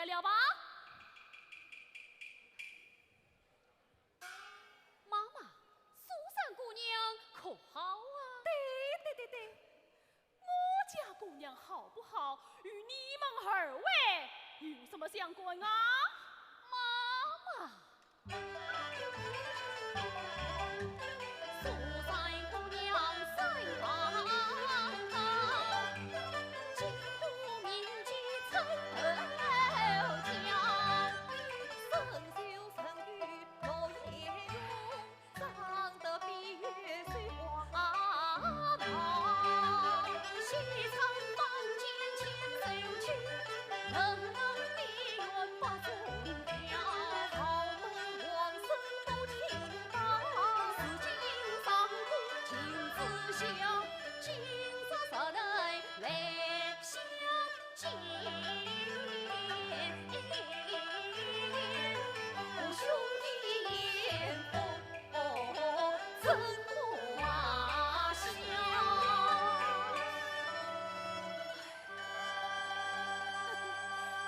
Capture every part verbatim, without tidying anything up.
了吧？妈妈，苏三姑娘可好啊？对对对对，我家姑娘好不好，与你们二位有什么相关啊？妈妈。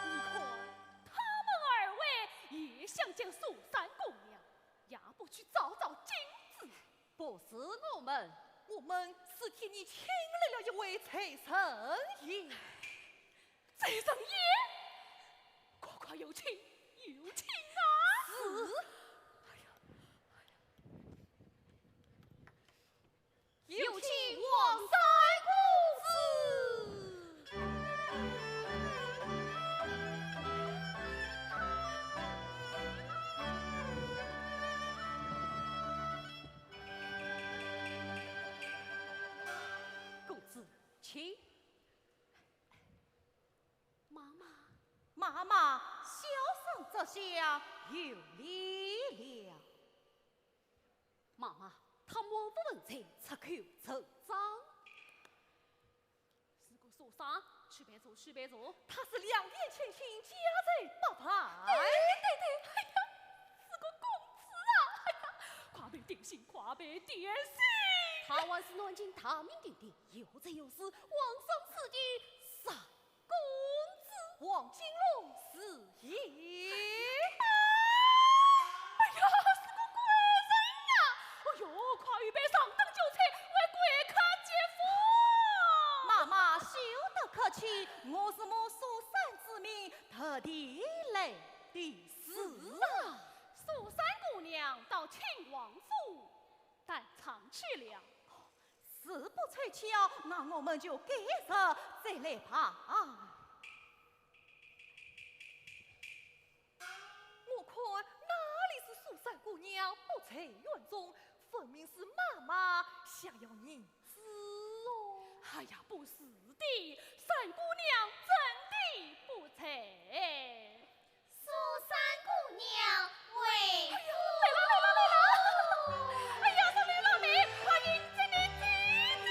你看，他们二位也想见苏三姑娘，也不去照照镜子。不是我们，我们是替你请来了一位财神爷。财神爷？快快有请，有请啊！是。哎呀，哎呀。 有请王三公子。公子，请。妈妈。妈妈，小生这厢有礼了。 妈妈，他满腹文才，出口成章。是个书生，去备茶，去备茶。他是两殿千金，家财百万。对对对，哎呀，是个公子啊！哎呀，快备点心，快备点心。他还是南京大名鼎鼎，有才有势，皇上赐给啥 公子。王金龙是也。哎呀，是个贵人呀！哎呦，快预备上等酒菜，为贵客接风。妈妈休得客气，我是慕苏三之命，特地来的。是啊，苏三姑娘到亲王府 弹唱去了。是不凑巧，那我们就改日再来吧。我看哪里是苏三姑娘不在院中，分明是妈妈想要人子哦。哎呀，不是的，三姑娘真的不在。 苏三姑娘回府。哎呀，来了，来了，来了！哎呀，是刘老弟，快迎接你姐姐。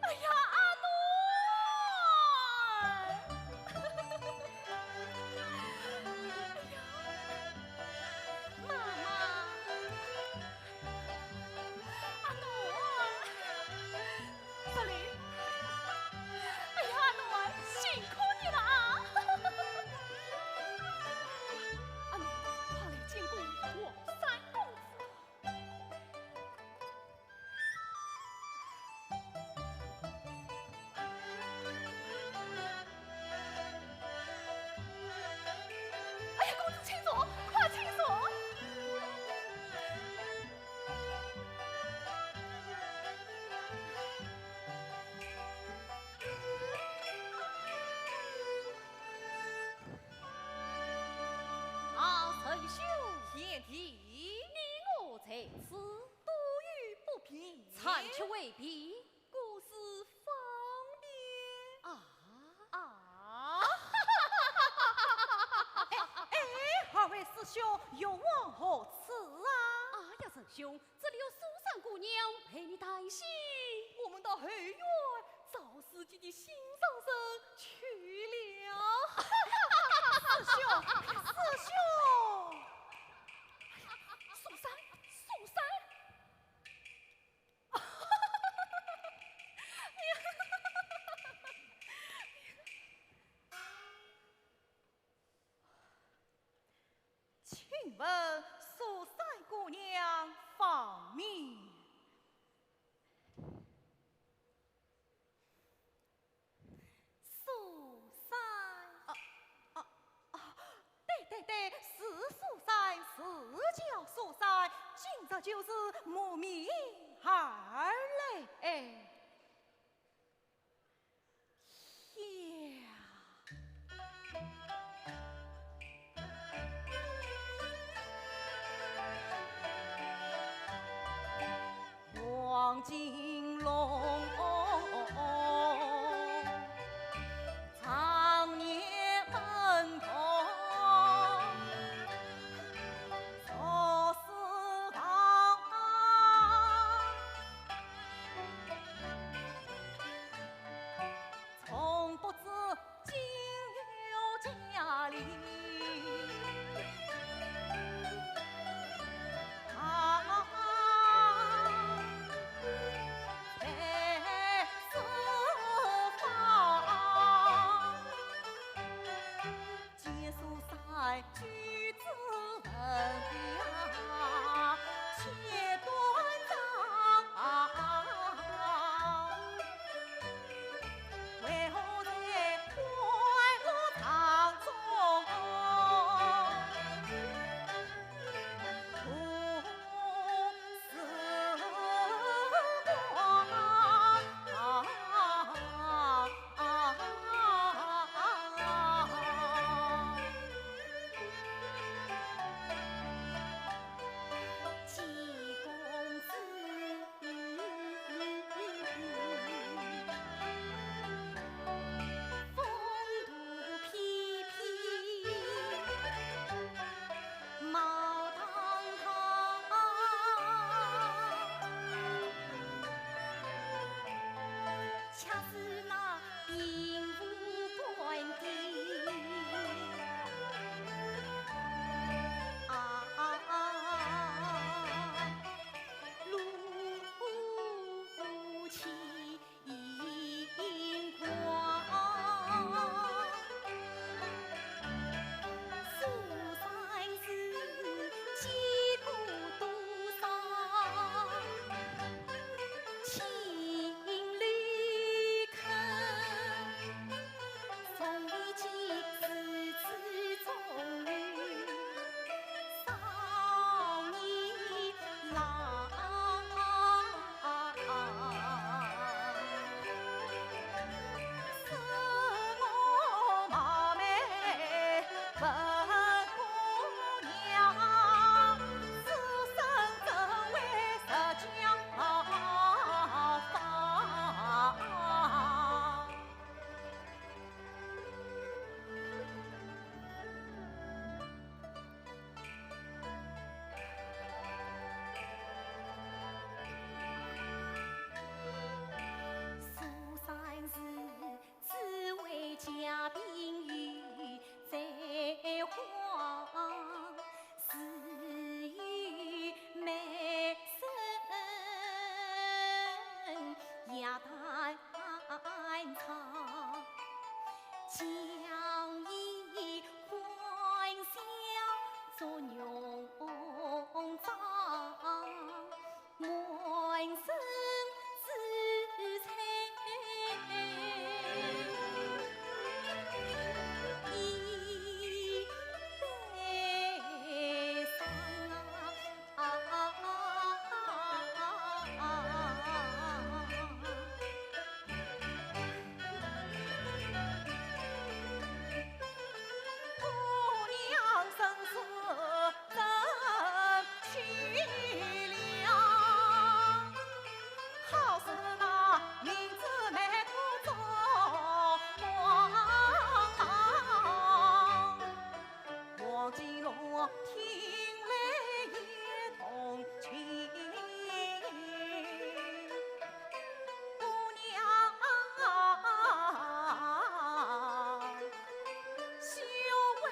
哎呀，阿奴！哎呀，妈妈！阿奴！这里！哎呀，阿奴，辛苦你了啊！阿奴，快来见过王三公子。 哎呀，公子请坐，快请坐。啊，仁兄。贤弟。你我在此，多有不便。暂且回避。 果是方便。啊？啊？哎，哎，二位师兄，欲往何处啊？哎呀，仁兄，这里有苏三姑娘陪你谈心。我们到后院找自己的心上人去了。师兄，师兄。哎呀，苏三，苏三。哎呀。 请问苏三姑娘芳名？苏三。啊，啊，啊，对，对，对，是苏三，是叫苏三，今朝就是慕名而来。 呀。黄金龙，常年奔波，做四方。 从不知今有佳丽。啊，在四方。 见苏三举止文雅，且端庄，为何在欢乐场中 苏三是紫薇佳品玉簪花，自幼美声雅弹唱，将以欢笑作浓妆。 满身紫翠衣袂伤啊。姑娘身世 真凄凉。好似那明珠眉头中光，黄金龙听了也动情。姑娘啊，休为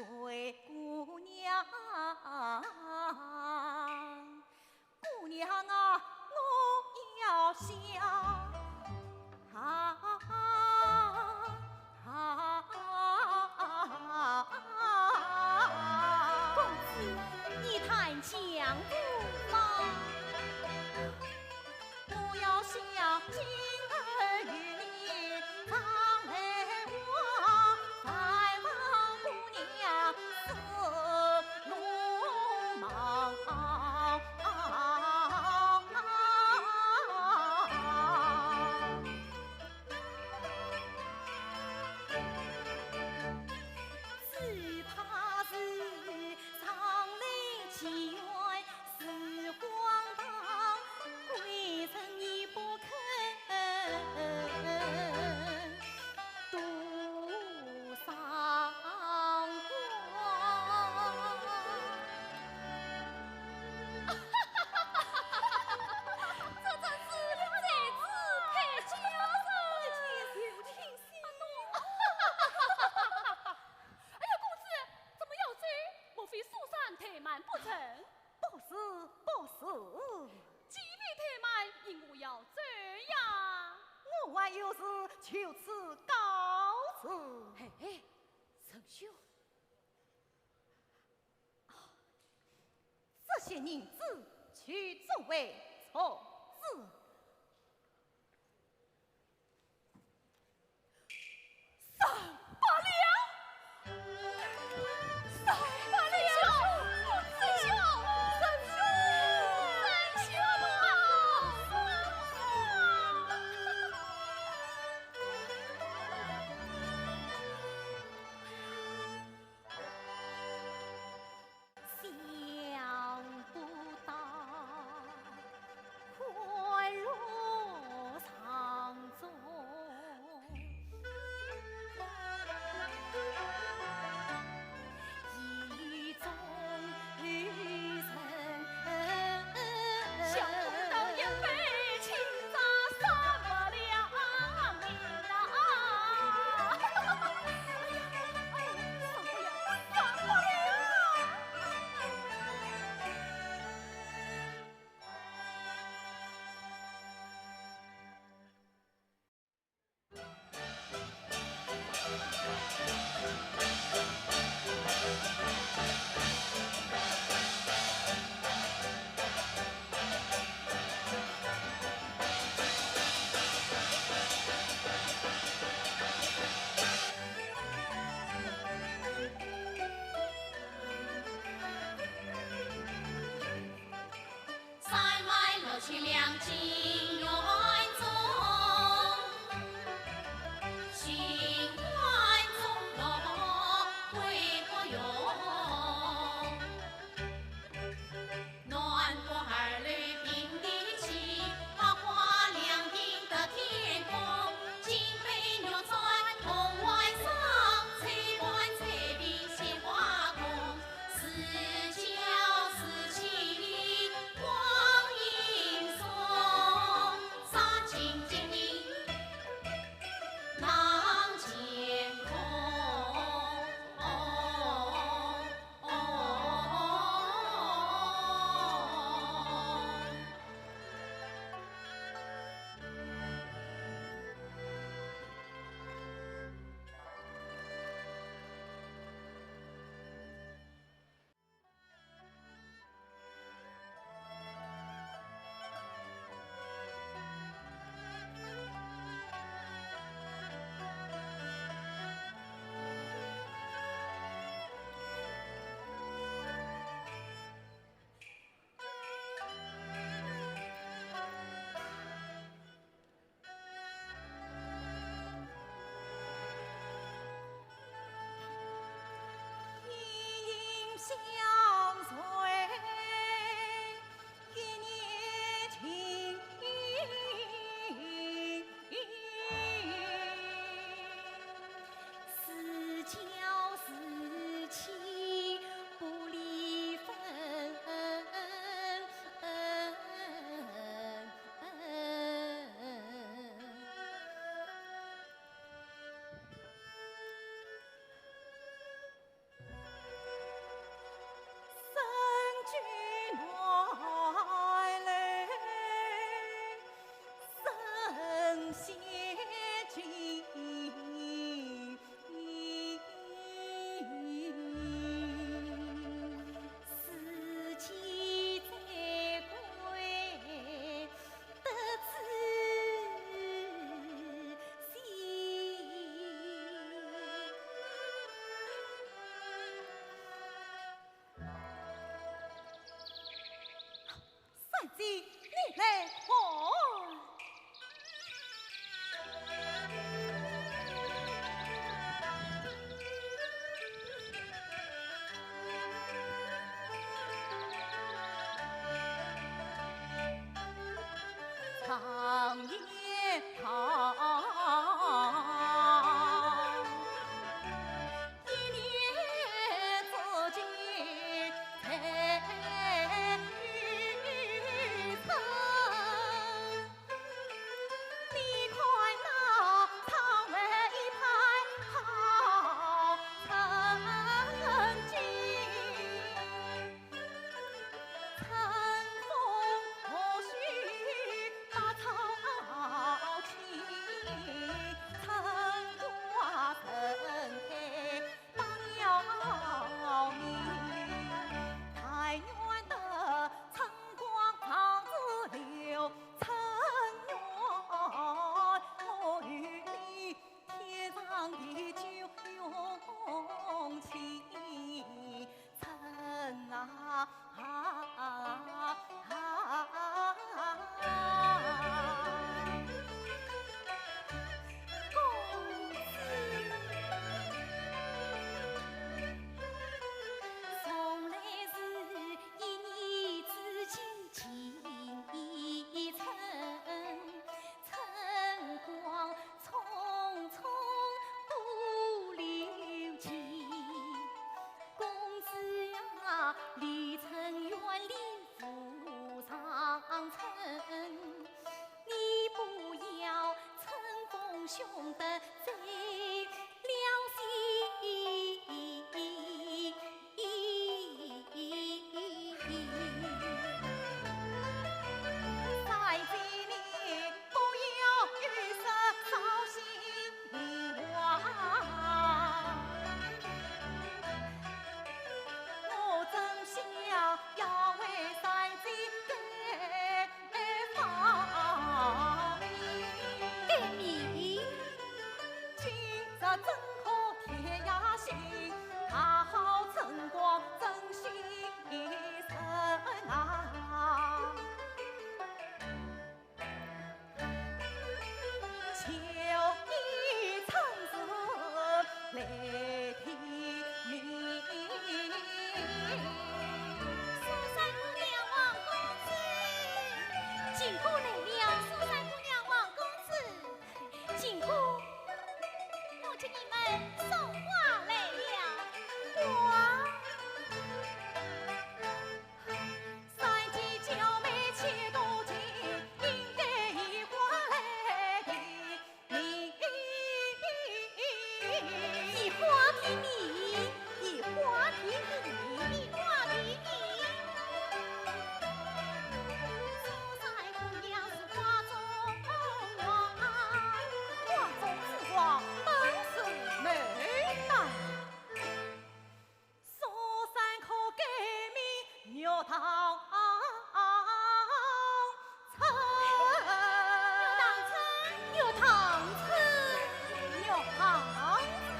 灰姑娘，姑娘啊，我要想，啊啊啊！公子，你谈江湖吧。 我要想今儿与你唱梅花，再望姑娘赐龙袍。只怕是 常来祈愿是荒唐，归人亦不肯度上官。这真是才子配佳人。哎呀，公子，怎么要走？莫非苏三怠慢不成？ 不是，不是。既非怠慢，因何要走呀？我还有事，就此告辞。嘿嘿，陈兄。啊，这些银子就作为处置。 三百两！三百两！三兄！三兄！三兄啊！想不到，快三姐，你来看。常言道，一念之间，才有成。 你看那窗外一派好春景，春风和煦把草青，春花盛开 百鸟鸣。但愿得春光常驻留，春愿我与你天长地久永情深啊。 啊，啊，啊，啊。公子。从来是一念之间情意深，春光匆匆不留情。公子啊，离春远离 复长春，你不要春风凶得醉了心。三姐你不要有失操心。 我真想要为三姐改方名。改名？今日正好天也新，大好春光真新生啊。 就以春字来题名。苏三姑娘、王公子。金姑来了。苏三姑娘、王公子。金姑，我替你们送花来了。花？ 三姐娇美且多情，应该以花来题名。以花题名？以花题名。以花题名。苏三姑娘是花中花，花中之花，本是牡丹。 苏三可改名玉堂春。玉堂春，玉堂春，玉堂春。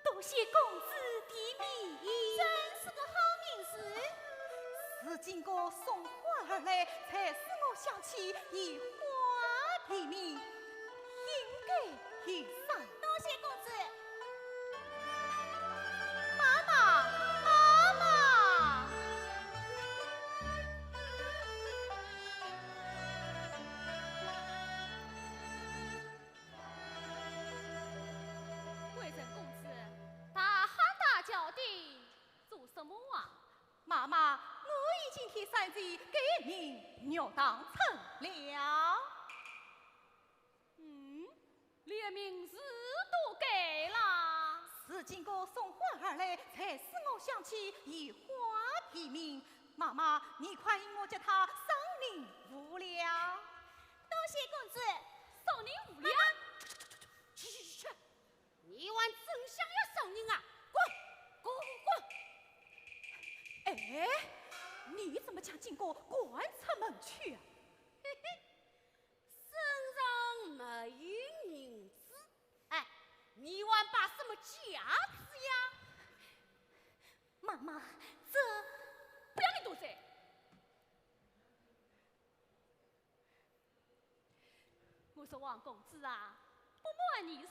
多谢公子题名。真是个好名字。是金哥送花而来，才使我想起以花题名。 应该以上。多谢公子。妈妈，妈妈！贵人公子，大喊大叫的做什么啊？妈妈，我已经替三姐改名玉堂春了。 嗯，连名字都改啦。是金哥送花而来，才使我想起以花题名。妈妈，你快替我叫他少宁无聊。多谢公子。少宁无聊？去去去去，你还真想要少宁啊？滚，滚，滚，滚！哎，你怎么将金哥赶出门去啊？嘿嘿， 身上没有银子，哎，你还摆什么架子呀？妈妈，这……哉。我说王公子啊，不瞒你说，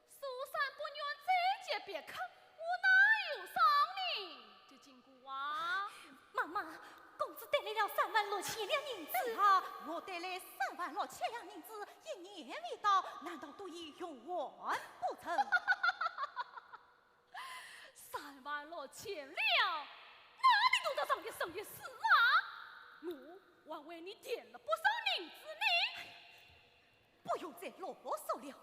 苏三不愿再结别客，我哪有商量的经过啊？妈妈，公子带来了三万六千两银子。啊，我带来三万六千两银子，一年未到，难道都已用完不成？三万六千两，哪里都得上一生一世啊？我还为你垫了不少银子呢。不用再啰嗦了，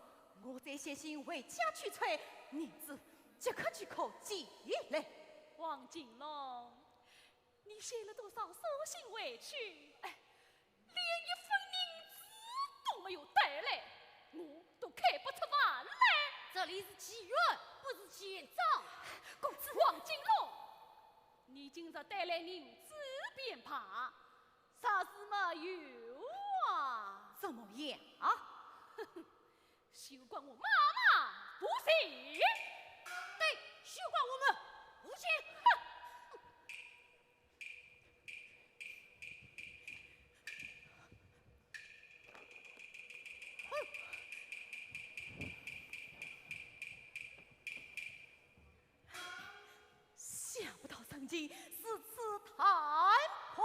我再写信回家去催，银子即刻即可寄来。王金龙，你写了多少书信回去？哎，连一分银子都没有带来，我都看不出饭来。这里是妓院，不是钱庄。公子，王金龙，你今日带来银子便罢，啥事没有啊？怎么样？哼哼，休怪我妈妈不贤。对，休怪我们不贤。哼！想不到人情如此残酷。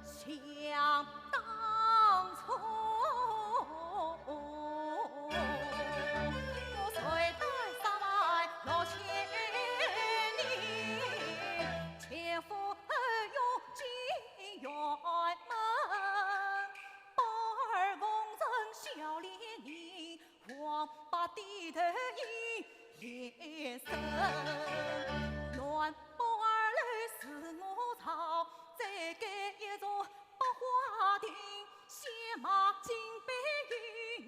想当初，我虽得三万六千银，前赴后拥进辕门，包二功臣笑脸人，王八低头一眼神。暖包二楼是我朝，再盖一座百花亭，先买金杯玉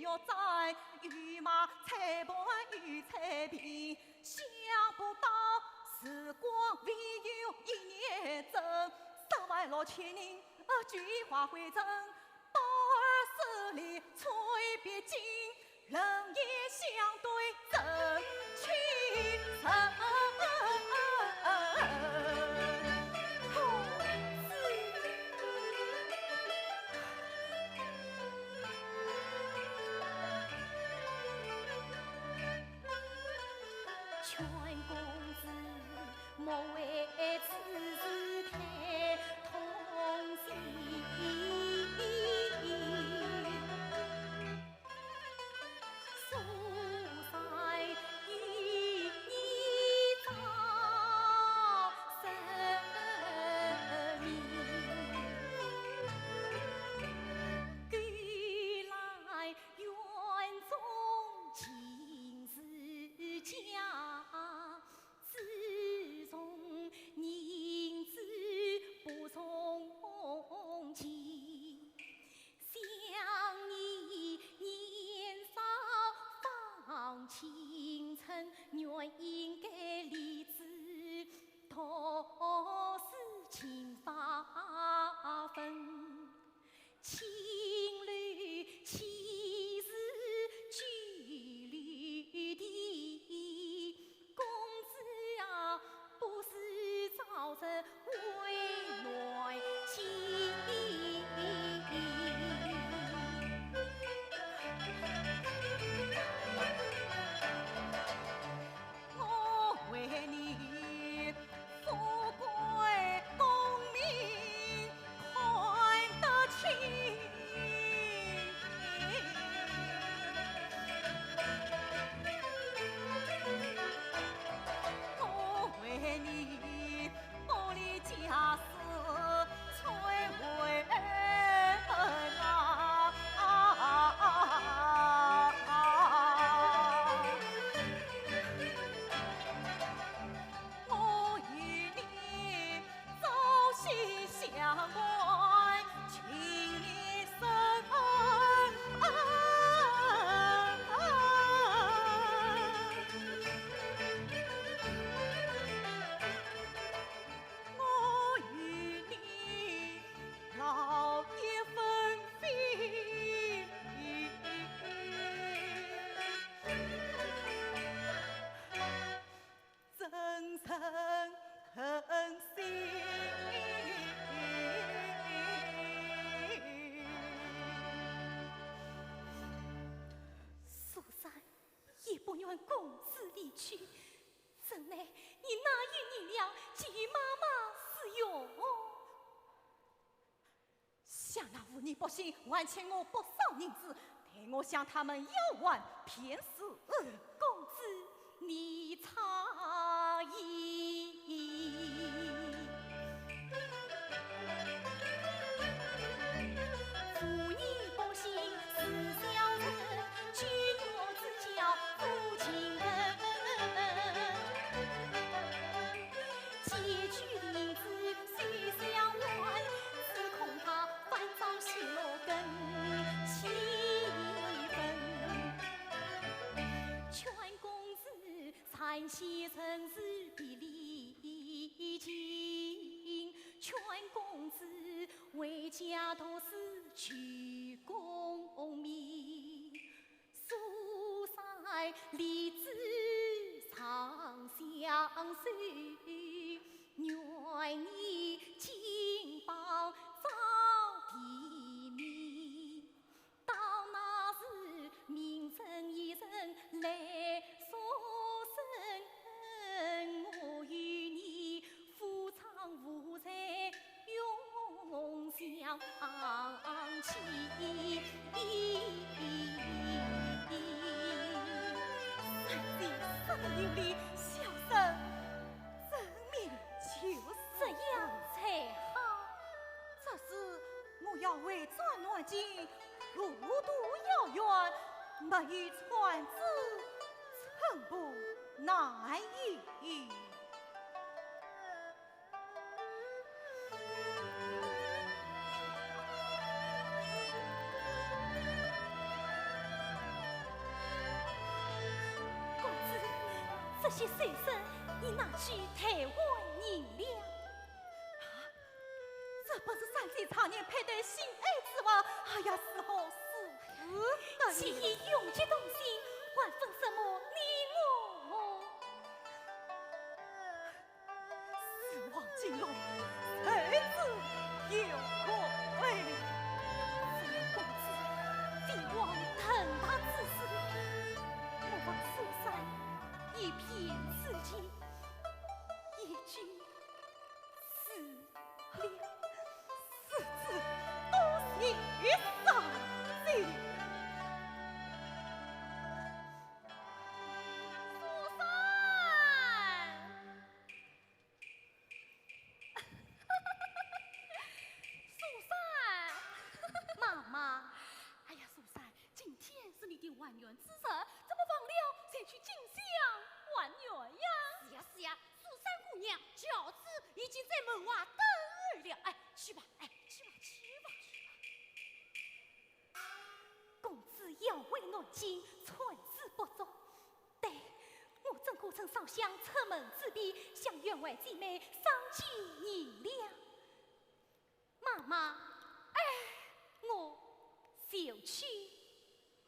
玉簪，又买彩盘与彩瓶。想不到时光未有一年整，三万六千银，啊，俱已化灰尘。包二手里吹别金，冷眼相对真情深。公子。劝公子莫为此事太痛心。 苏三与你我愿公子离去，怎奈你哪有银两给予妈妈使用？想那五年不幸，还欠我不少银子，待我向他们要还便是。公子，你差矣。 这样才好。这事我要回转南京，路途遥远，没有船只，寸步难行。 公子，这些首饰你拿去退还银两。这不是三姐常年佩戴心爱之物，哎呀，如何使用得了？既已用之动心，还分什么你我？ 是王金龙，受之有愧。只有公子帝王腾达之时，莫忘苏三一片痴情，一句思念，使之多情伤情。苏三！ 苏三！妈妈。哎呀，苏三，今天是你的还愿之日，怎么忘了前去进香还愿呀？是呀，是呀，苏三姑娘，轿子已经在门外等候了。哎，去吧，哎，去吧，去吧，去吧。公子要回南京，寸步不足。 对，我正可趁烧香出门之便，向员外姐妹商借银两。妈妈，哎，我就去。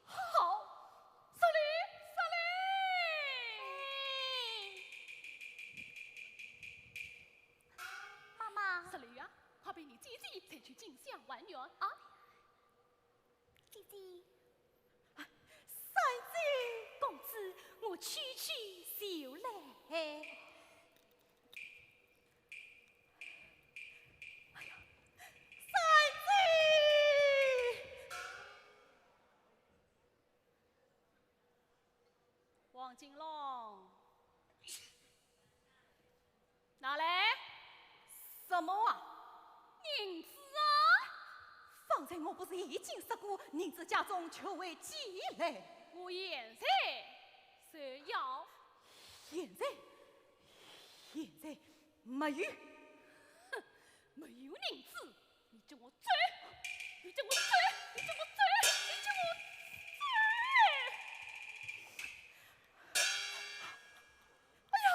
好，失礼，失礼。妈妈。失礼啊，快陪你姐姐前去进香还愿啊。 姐姐。啊，三姐。公子，我去去就来。哎呀，三姐！ 王金龙，拿来。什么啊？银子啊！方才我不是已经说过，银子家中确未寄来？我现在就要。现在？现在没有。哼，没有银子， 你给我走！你给我走！你给我走！你给我走！哎呀！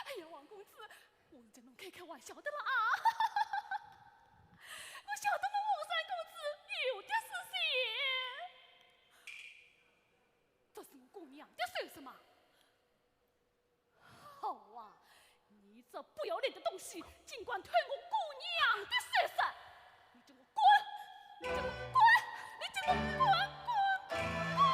哎呀，王公子，我是跟侬开开玩笑的啦啊！我晓得侬和三公子有的是些。这是我姑娘的首饰嘛。 好啊，你这不要脸的东西，竟敢偷我姑娘的首饰！你给我滚！你给我滚！你给我滚！滚！滚！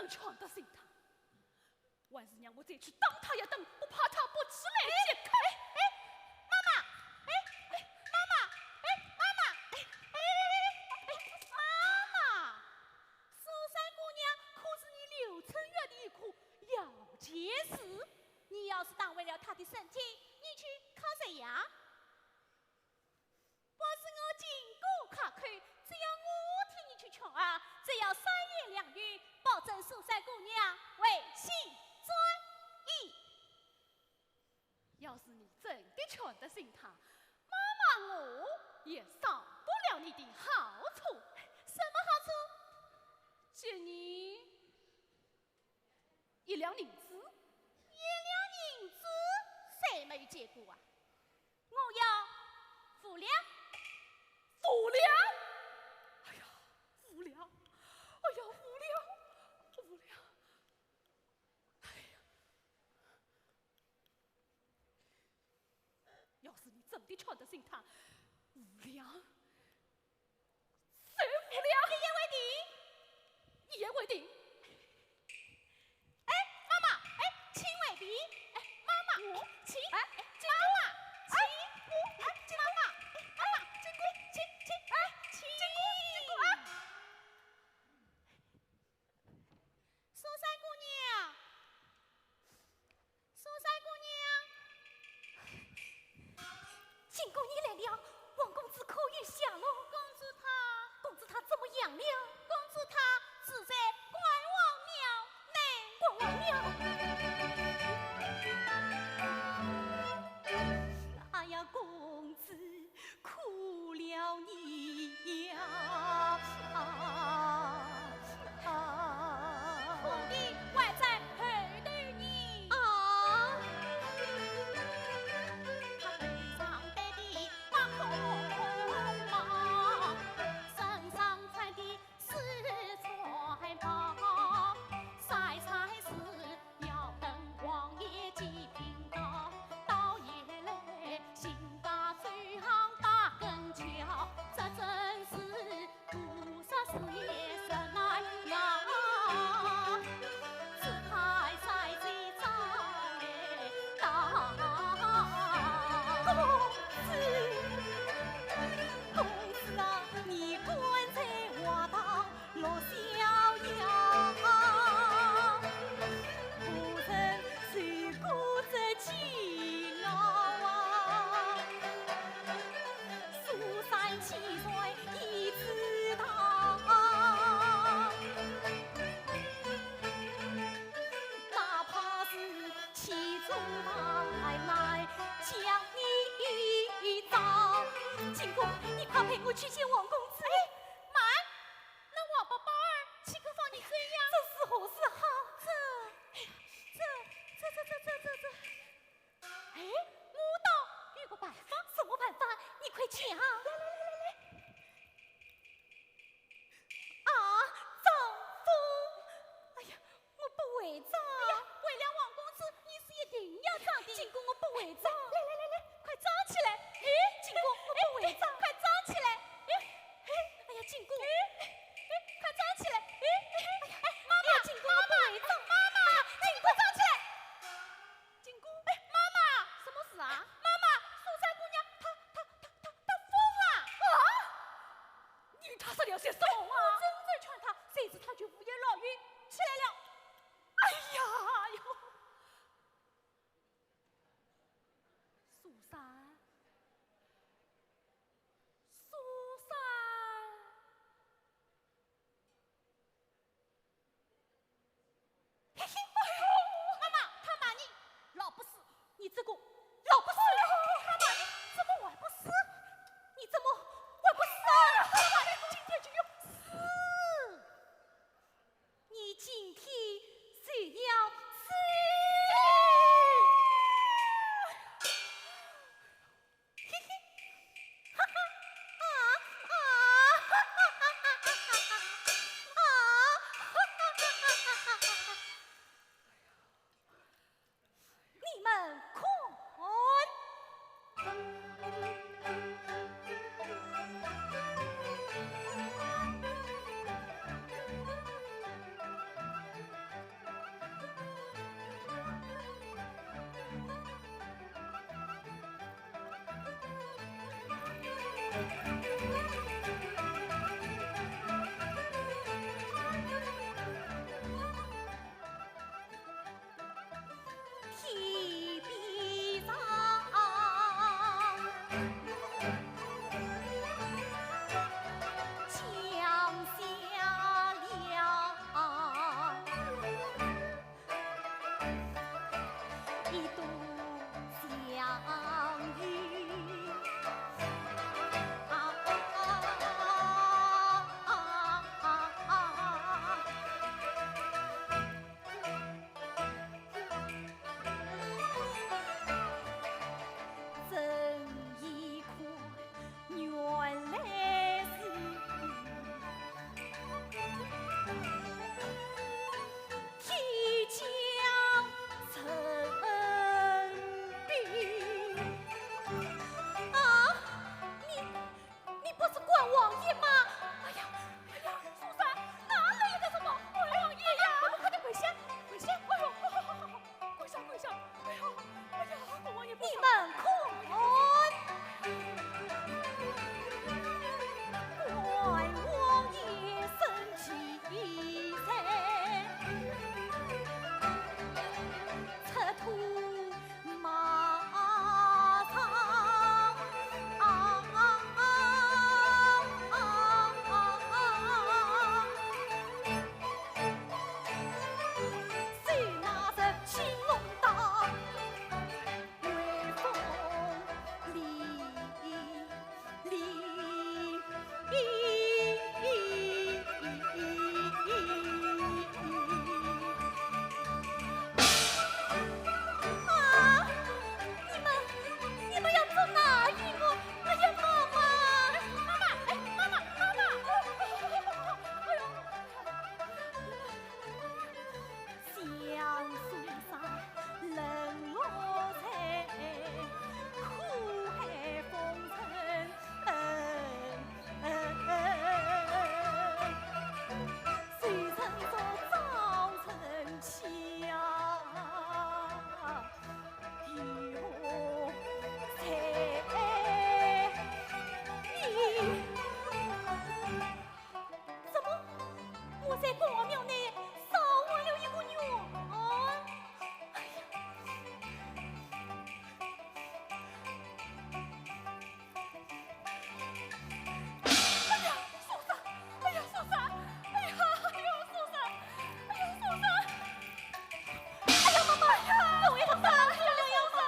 劝得醒他，还是让我再去打他一顿，我怕他不起来。哎，哎，哎，妈妈，哎，哎，妈妈，哎，妈妈，哎，哎，哎，哎，妈妈，苏三姑娘可是你刘春月的一棵摇钱树，你要是打坏了她的身体，你去靠谁呀？ 不是我金姑开口，只要我替你去劝啊，只要三言两语，保证苏三姑娘回心转意。要是你真的劝得醒她，妈妈我也上不了你的好处。什么好处？给你一两银子。一两银子，谁没有见过啊？ 我要五两。五两？哎呀，五两！哎呀，五两！五两！哎呀，要是你真的劝得醒她，五两，收五两。一言为定。一言为定。 哎，妈妈，哎，请回避，哎，妈妈，我，请，哎，哎，妈妈，请，哎，我，哎，请，妈妈，哎，妈妈，金姑，请，请，哎，请，金姑，金姑啊！苏三姑娘，苏三姑娘。 金姑，你来了，王公子可有下落？公子他，公子他怎么样了？公子他住在关王庙内。关王庙？哎呀，公子，苦了你呀！啊，啊。苦的还在后头呢。啊。 公子，公子啊，你敢在花堂落逍遥？何人受过这煎熬啊？苏三千岁已知道。 哪怕是千重担来将你一招。金公，你快陪我去见王公子。哎，慢，那王八蛋儿岂肯放你走呀？这如何是好？这，这，这，这，这，这，这。 哎，我倒有个办法。什么办法？你快讲。来，来，来，来，来。啊，张峰！哎呀，我不会装。哎呀，为了王公子，你是一定要装的。金公，我不会装。来，来，来，来，快装起来。哎，金公，我不会装。哎，快装起来。哎，哎，哎呀，金公。哎，哎，快装起来。哎，哎，哎，哎，妈妈，哎呀，金公，我不会装。妈妈，妈妈，哎，你快装起来。 金公，哎，妈妈，什么事啊？妈妈，苏三姑娘，她，她，她，她，她疯了。啊？你与她说了些什么话？我真正劝她，谁知她就胡言乱语起来了。哎呀，哎呦，苏三，苏三。 嘿嘿，哎呦，妈妈，她骂你老不死，你这个老不死。哎呦，她骂你怎么还不死？你怎么还不死啊？她骂你今天就要死，你今天就要死。 嘿嘿，哈哈，啊，啊，哈哈哈哈哈哈，啊，哈哈哈哈哈哈。天边上降下了一朵祥云。啊啊啊啊啊啊！ 真一看，原来是天降神兵。啊，你，你不是关王爷吗？哎呀，哎呀，苏三，哪来的什么关王爷呀？快点跪下，跪下！哎呦，好，好，好，好，跪下，跪下！哎呦，哎呀，关王爷不，你们看，关王爷生气在出土 马上啊啊啊啊啊！谁拿着青龙刀，威风凛凛。 啊！你们，你们要做哪一个？哎呀，妈妈！哎，妈妈，哎，妈妈，妈妈！哎呦，哎呦，哎呦！ 相送上冷落在苦海风尘，谁人作造成起啊？有谁？你 怎么？我在关王庙内少还了一个愿望。哎呀！哎呀，苏三！哎呀，苏三！哎呀，哎呦，苏三！哎呀，苏三！哎呀，妈妈！哎呀，我也不杀了，哎呀，妈妈！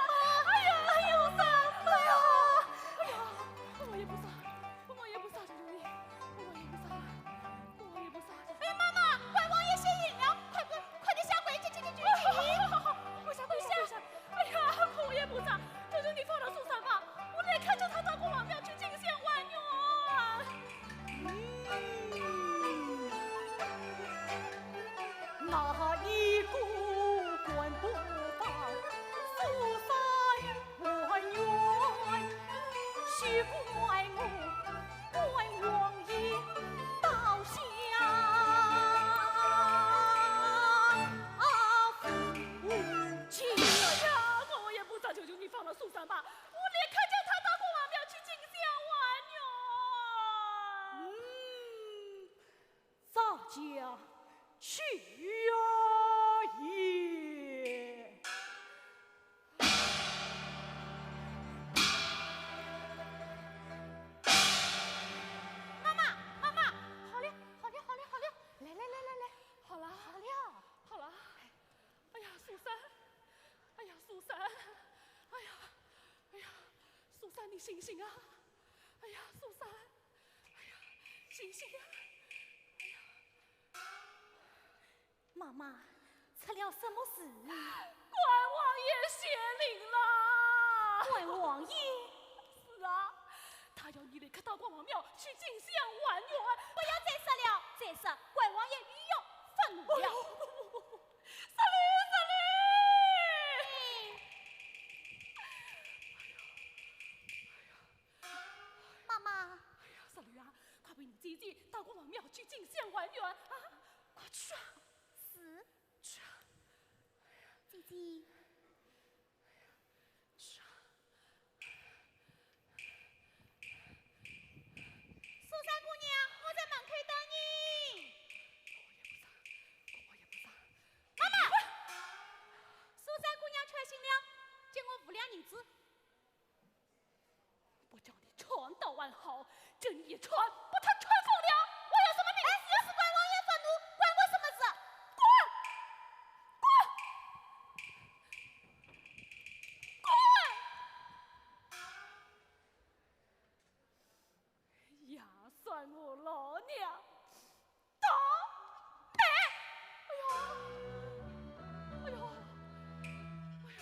哎呀，哎呦，三！哎呀，哎呀，我也不杀。 我也不杀，求求你，我也不杀，我也不杀。哎，妈妈，关王爷先赢了，快跪，快点下跪，这这这这。好好好好，跪下跪下跪下。哎呀，我也不杀，求求你放了苏三吧，我来看着他到关王庙去进香还愿。嗯，哪一个敢不放苏三 还愿，休怪我关王爷刀下无情。哎呀，关王爷不杀，求求你放了苏三吧，我来看着他到关王庙去进香还愿。嗯， 咱家去呀也。妈妈，妈妈，好了，好了，好了，好了，来来来来来，好了，好了，好了。哎呀，苏三，哎呀，苏三，哎呀，哎呀，苏三，你醒醒啊！哎呀，苏三， 哎呀，醒醒啊！哎呀，妈妈，出了什么事？关王爷显灵了！关王爷？是啊，他要你立刻到关王庙去进香还愿。不要再说了，再说关王爷又要发怒了。哎呦，不不不不不，失礼失礼！哎呀，哎呀。 妈妈。哎呀，石榴啊，快陪你姐姐到关王庙去进香还愿啊！快去啊！是。去啊！姐姐。去啊！娘，我在门口等你。我也不上，我也不上。妈妈，苏三姑娘穿新了，借我五两银子。不叫你穿倒还好，叫你一穿，把它穿疯了，我有什么名？哎，要是怪王爷发怒，关我什么事？滚！滚！滚！也算我老娘倒霉！哎呦，哎呦，哎呦！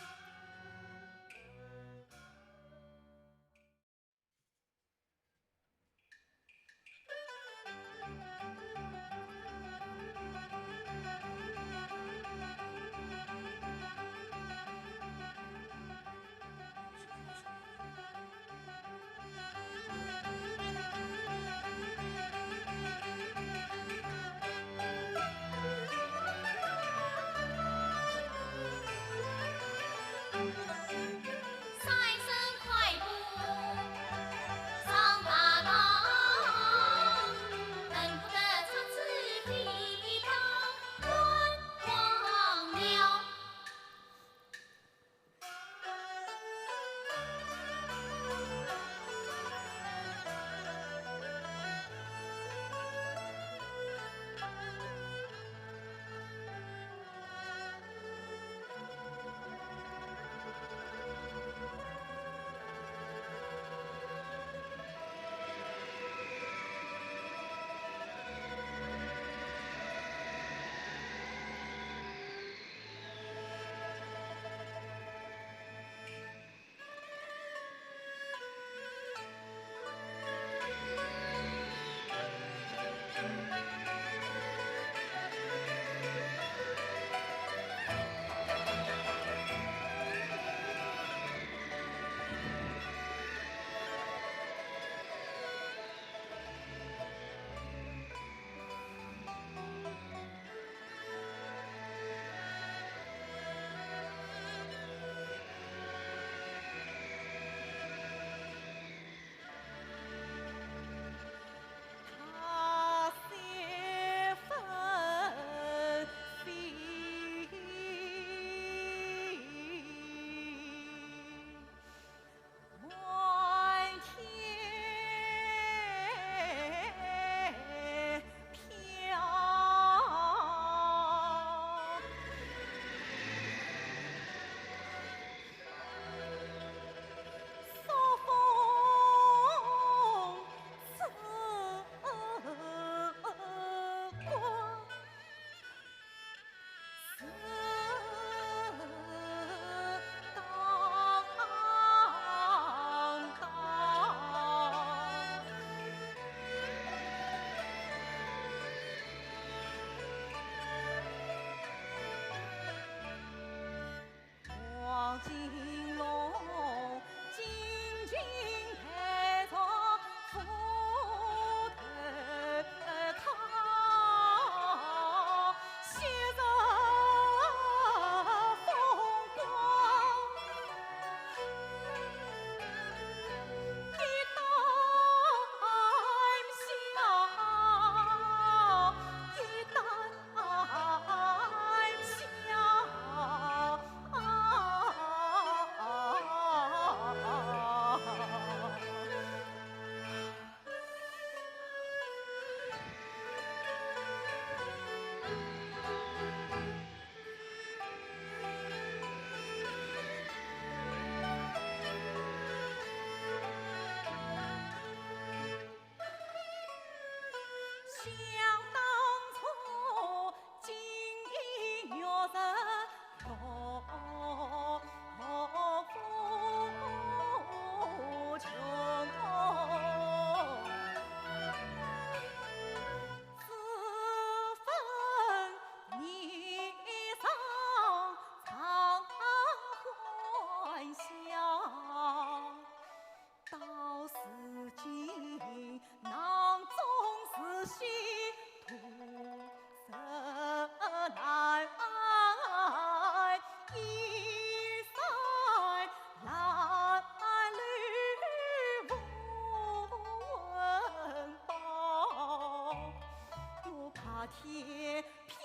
天飘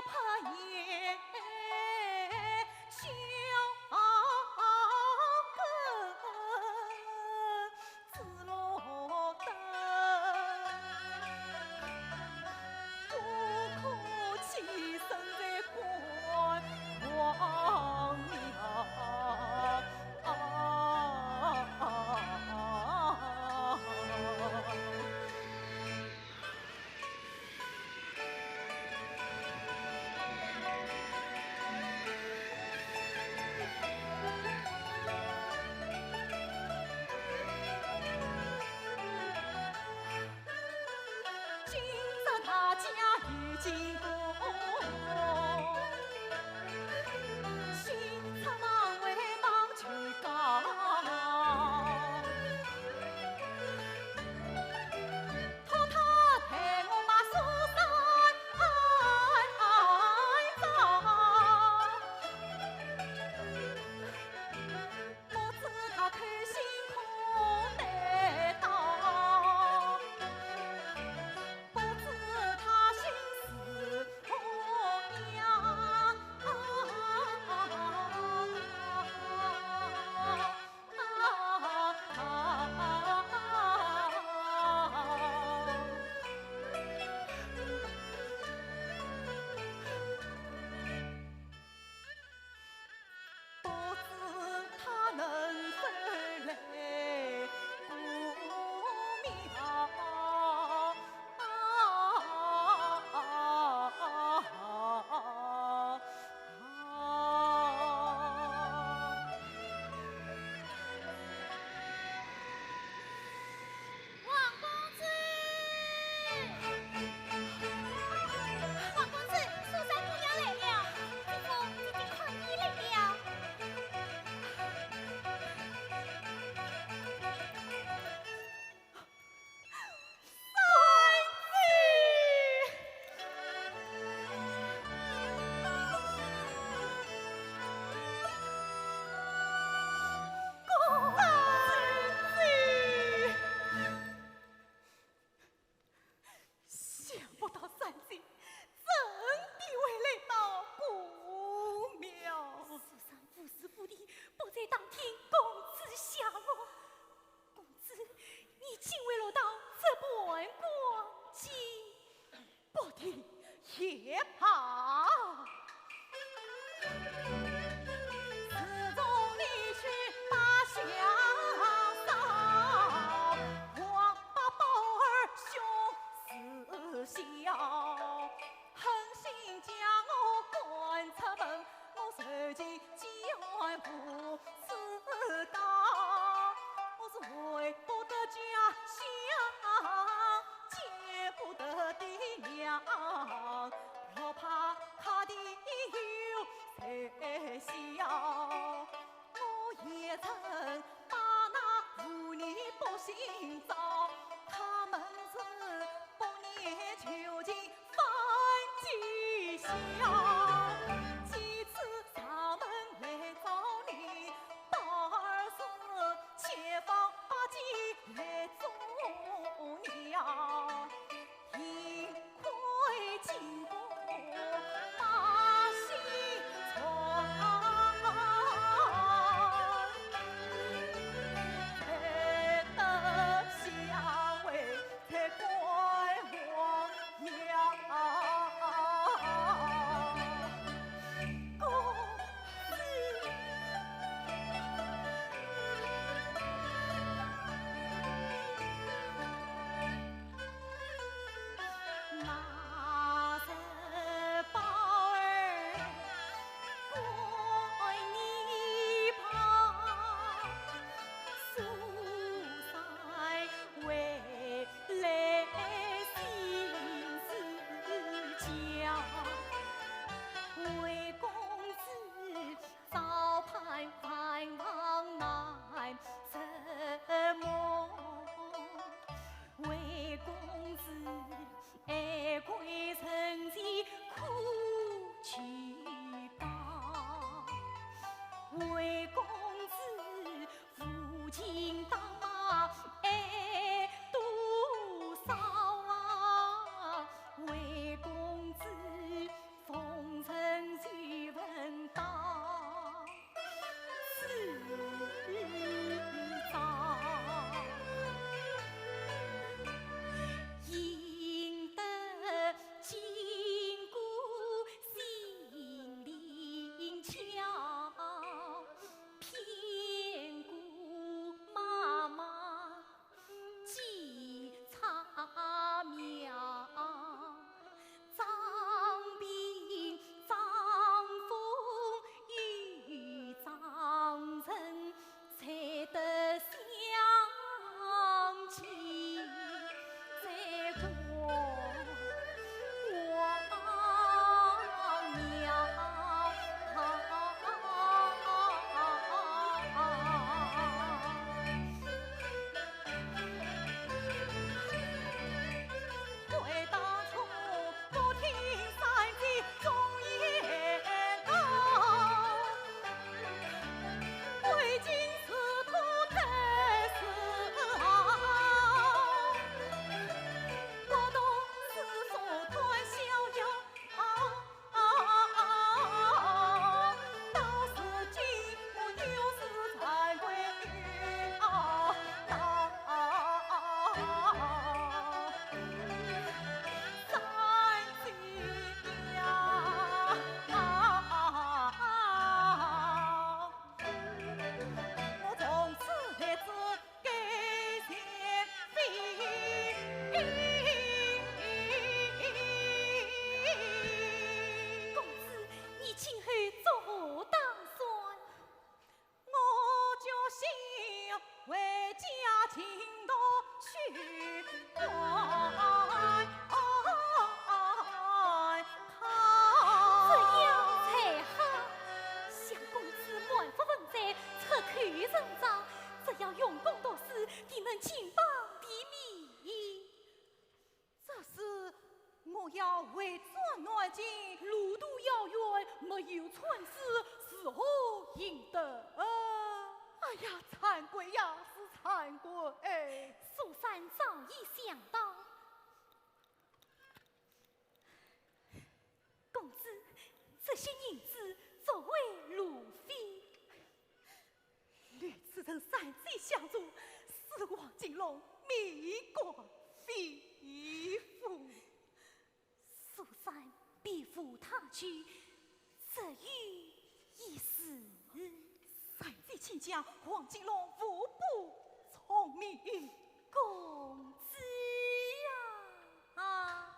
白雁，小狗紫罗灯，不可栖身在官王庙。今朝大家有进步，新出门为忙去讲。 托他代我把书生找，不知他偷心空待到，不知他心思何样。 不知他能否来过庙。 王公子，王公子，苏三姑娘来了，姐夫，姐姐看你来了。 三姐，三姐，想不到三姐真的会来到姑庙。苏三无时无地不在打听公子下落。 公子，你竟会落到这般光景，不提也罢。自从你去拜相爷，王八宝儿凶似笑，狠心将我赶出门，我受尽 几番无处逃，我是回不得家乡，见不得爹娘，落怕他的有谁笑。我也曾把那妇女百姓找，他们是百年囚禁 犯奸笑，几次上门来找你，倒是千方百计来阻挠，幸亏经过百姓传，才得相会。 在关王庙。回转南京，路途遥远，没有船只，如何行得？哎呀，惭愧呀，是惭愧！苏三早已想到。公子，这些银子作为路费。 与此人三载相处，使王金龙面光飞舞。苏三比武他去，这有一事。三载亲家，王金龙无不聪明。公子呀！ 啊。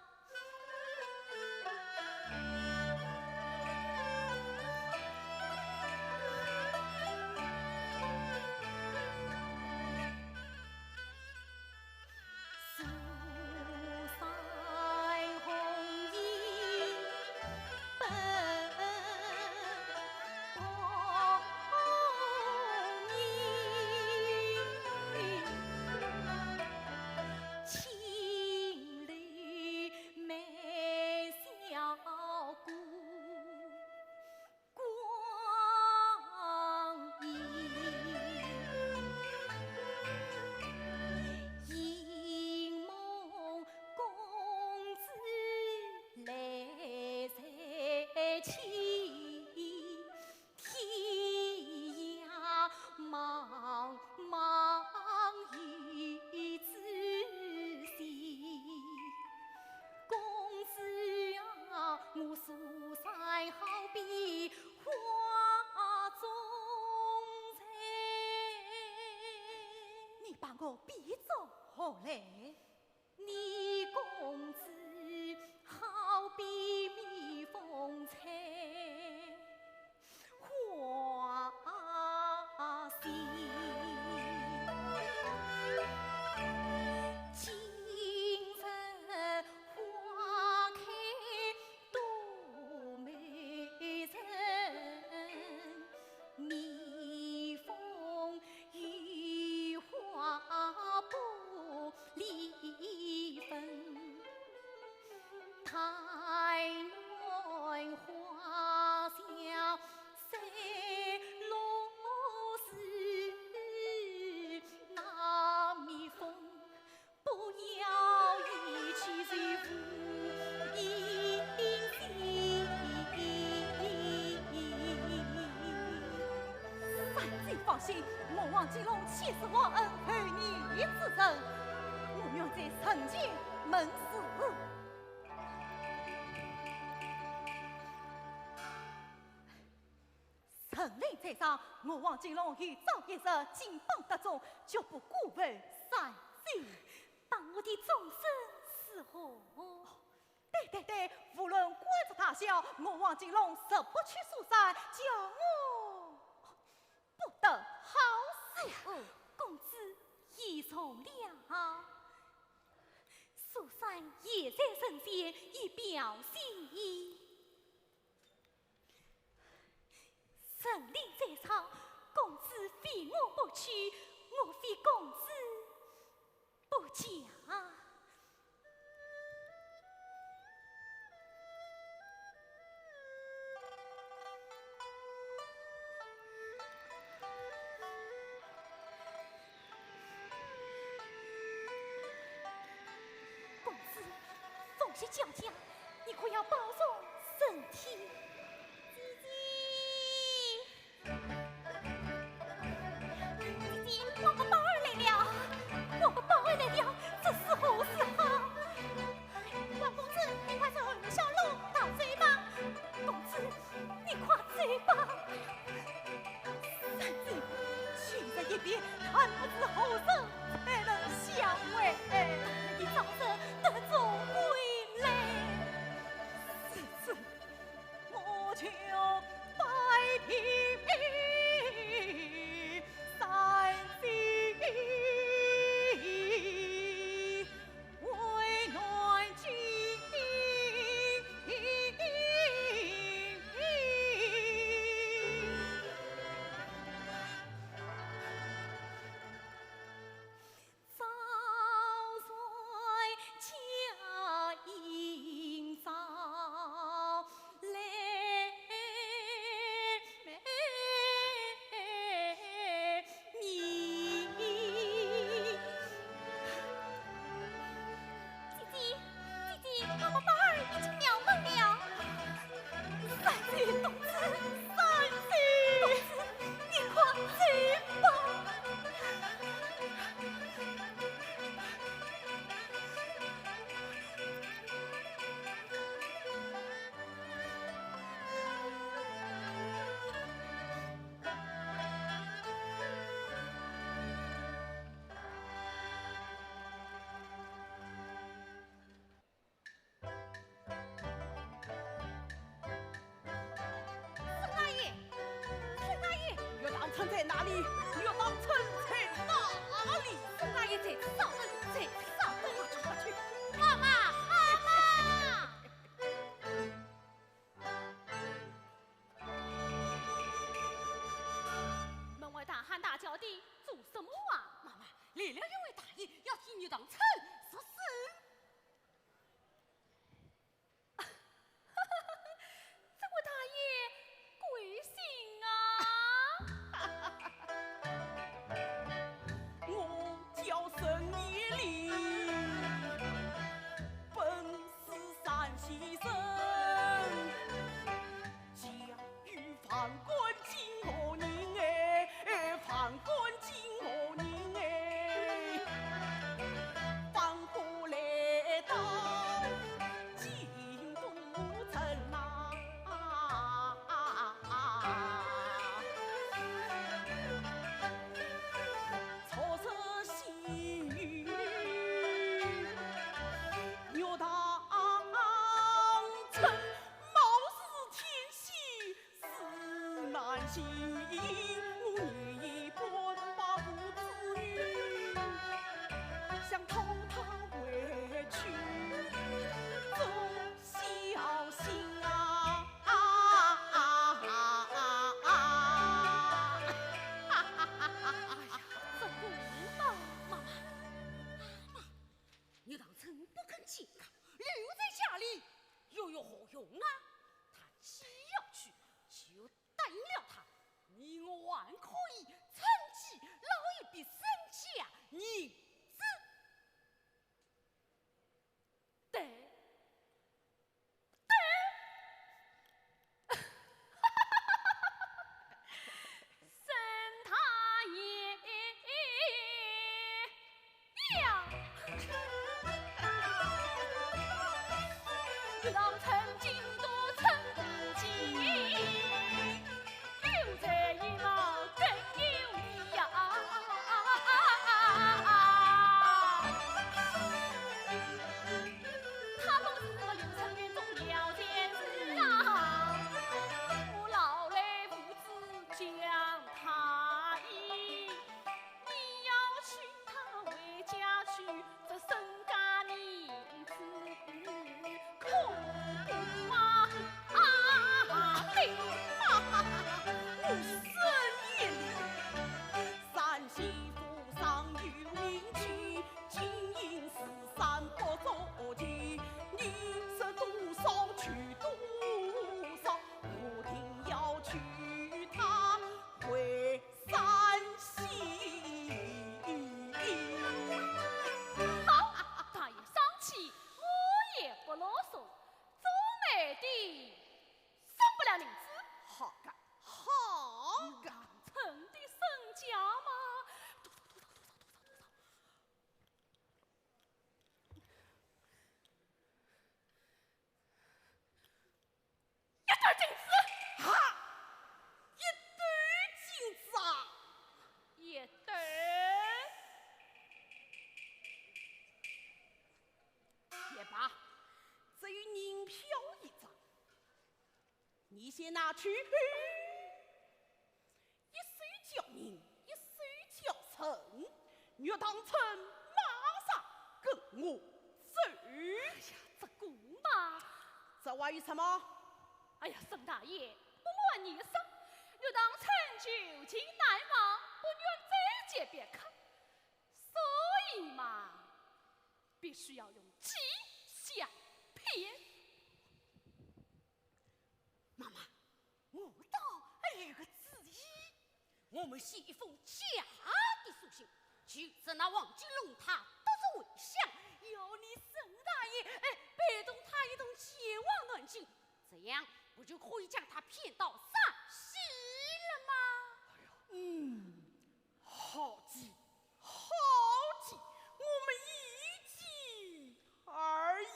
你把我比作何来？ 三姐放心，我王金龙岂是忘恩负义之人，我愿在人前盟誓。 人令在上，我王金龙有朝一日金榜题中，绝不辜负三姐。那我的终身如何？对对对，无论官职大小，我王金龙誓不去苏三，叫我不得好死。哦，公子言重了。苏三现在人前，以表心意。 人令在上，公子非我不娶，我非公子不嫁。 公子，凤喜叫家，你可要保重身体。姐姐，姐姐，我个宝儿来了，我个宝儿来了，这是何时好？王公子，你快从小路逃走吧。公子， 你快走吧。三姐，今日一别，看不知何时才能相会。你早日得重归来。如此，我在哪里？玉堂春在哪里？大爷在上头，在上头。快去，快去！妈妈，妈妈！门外大喊大叫的做什么啊？妈妈，来了一位大爷，要替玉堂春说事。 这位大爷贵姓啊？我叫沈殿里，本是山西人，家 有万贯金河银哎，万贯金河银哎，放火来到京都城呐。错失西域，玉堂春，貌似天仙 是难行，我愿意半把父子女，想讨她回去做孝心啊！啊啊啊啊啊！哎呀，这个人嘛，妈妈，妈妈，玉堂春不肯见客，留在家里又有何用啊？他既要去，就 答应了他，你我还可以趁机捞一笔身家银子。对，对，沈大爷。 呀！一道曾经多曾经，留在一毛更有理呀。他本是个六层院中要才子啊，我老来无知将他依。 你要娶她回家去，这身家银子空花啊！我沈殿里，山西府上有名句，金银是山不足求，你说多少求多少，我定要娶她回 山西。好，大爷生气，我也不啰嗦，做媒的送不了银子。好个，好个。玉堂春的身价嘛，多少，多少，多少，多少，多少？ 一对金子。哈！一对金子啊！一对。也罢，只有银票一张，你先拿去。 一手交银，一手交人，玉堂春马上跟我走。哎呀，这个嘛。这还有什么？哎呀，沈大爷，不瞒你说，玉堂春旧情难忘，不愿再见别客，所以嘛，必须要用计相骗。 妈妈，我倒还有个主意。我们写一封假的书信，就是拿王金龙他得罪为相，要你沈大爷，哎，陪同他一同前往南京，这样不就可以将他骗到山西了吗？嗯，好计，好计，我们一计而已。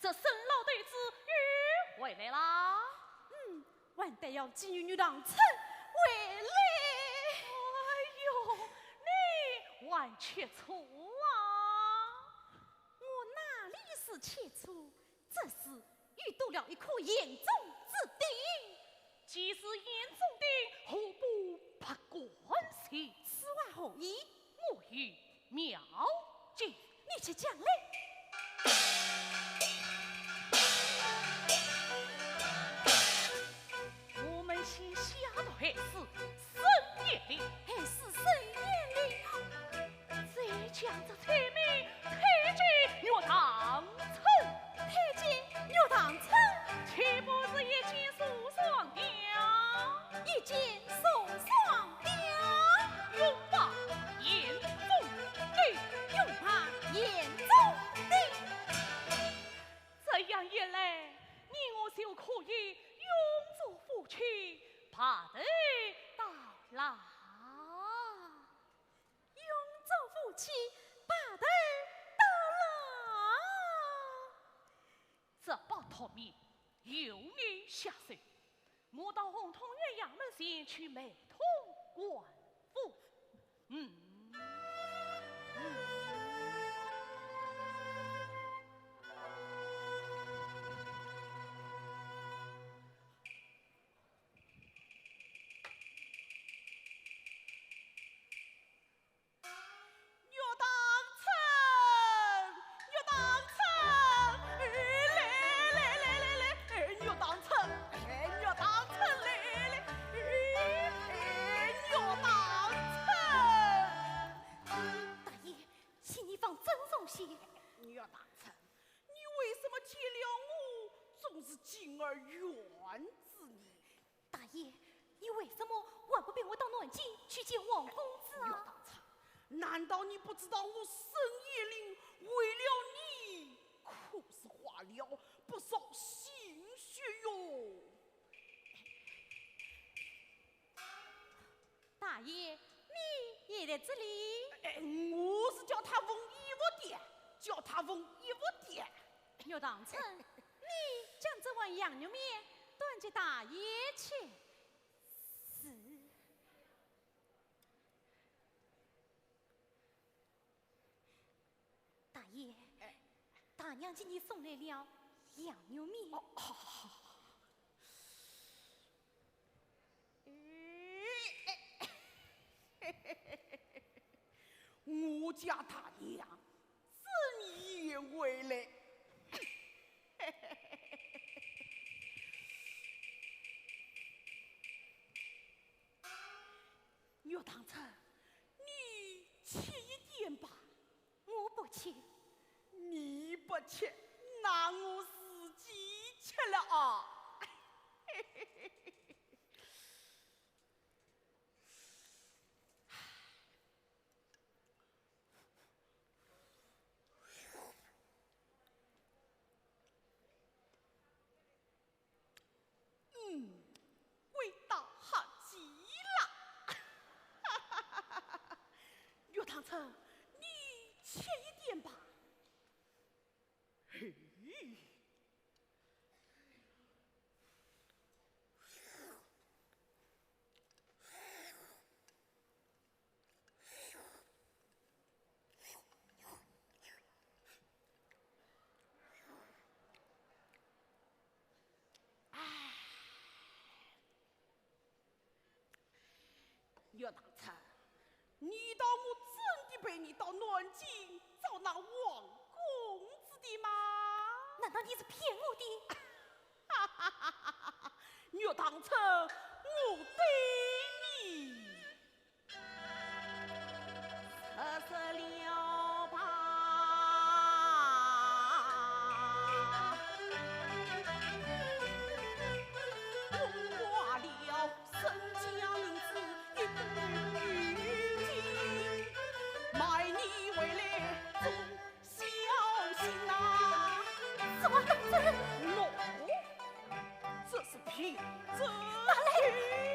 这沈老头子又回来啦？嗯，还得要寄语玉堂春回来。哎呦，你还吃醋啊？我哪里是吃醋？这是 又多了一颗眼中之钉。既是眼中钉，何不拔罐齐？此话何意？我有妙计。你且讲来。我们先下毒害死沈县令。害死沈县令？ 再将这罪名推给玉堂春。推给玉堂春？岂不是一箭双雕？一箭双雕。欲把眼中钉。欲把眼中钉。这样一来，你我就可以永做夫妻，白头到老。 永做夫妻，白头到老。这把毒蜜由你下手，我到洪通县衙门前去买通官府。嗯。嗯。 玉堂春，玉堂春，哎，来来来来来，哎，玉堂春，哎，玉堂春来了，哎，哎，玉堂春。大爷，请你放尊重些。玉堂春，你为什么见了我总是敬而远之呢？ 大爷，你为什么还不陪我到南京去见王公子啊？玉堂春，难道你不知道我沈县令为了你可是花了不少心血哟？大爷，你也在这里？哎，我是叫他问衣服的，叫他问衣服的。 玉堂春，你将这碗羊肉面端给大爷去。是。大爷，哎。大娘给你送来了羊肉面。哦，好，好，好。 我家大娘真贤惠嘞。玉堂春，你吃一点吧。 我不吃。你不吃，那我自己吃了啊。嗯，味道好极了。玉堂春，你吃一点吧。嘿。 玉堂春，你当我真的陪你到南京找那王公子的吗？难道你是骗我的？玉堂春，我对你 实说了吧。我花了身家银子一本金，买你回来做 小心呐！什么？喏，这是凭证。拿来！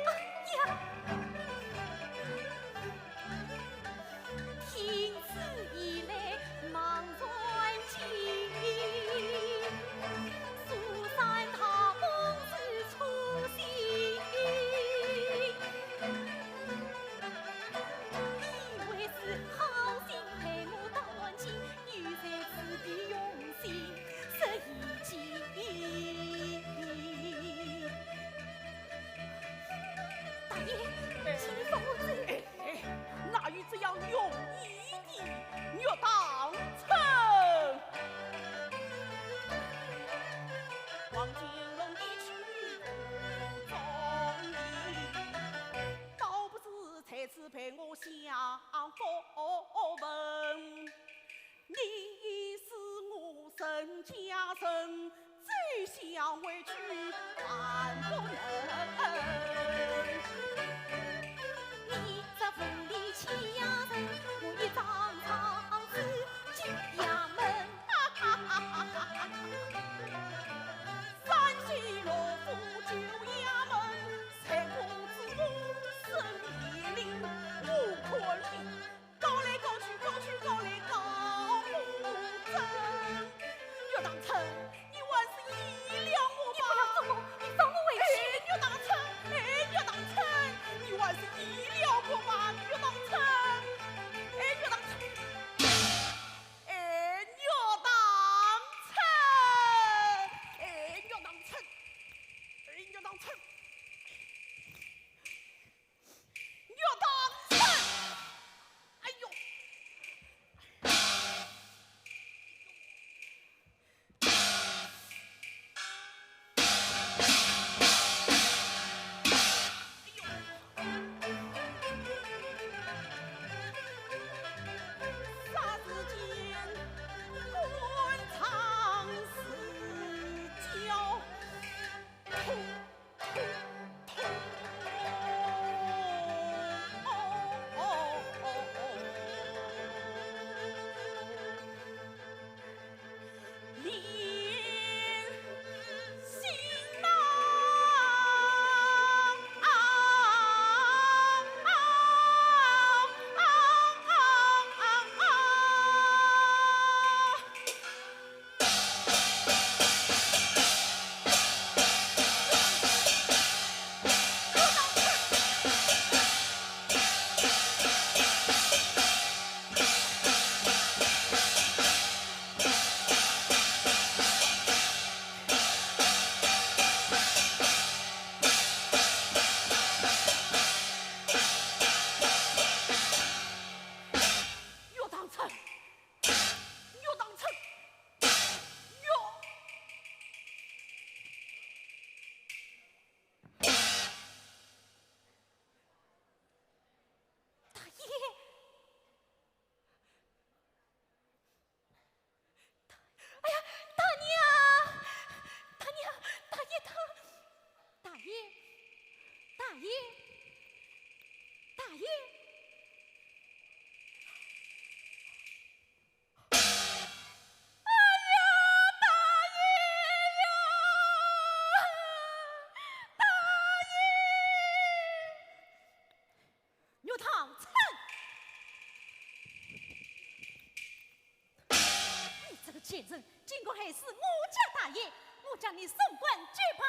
哎呀！走下回去万不能。你这无理欺压人，我一张状子进衙门。山西乐府九衙门，三公子我沈殿林，我可以。 告来告去，告去告来告不成。岳当春，你还是依了我吧。你不要走，你放我回去。哎，岳当春，哎，岳当春，你还是依了我吧，岳当春。哎，岳当春。哎，岳当春。哎，岳当春。哎，岳当春。 岳当春！哎呦！哎呦！霎时间，肝肠似焦。 岳当春，岳当春，岳……大爷，大……哎呀，大娘，大娘，大爷他……大爷，大爷，大爷。 哎呀，大爷呀，大爷！岳当春，你这个贱人，竟敢害死我家大爷，我将你送官绝绑！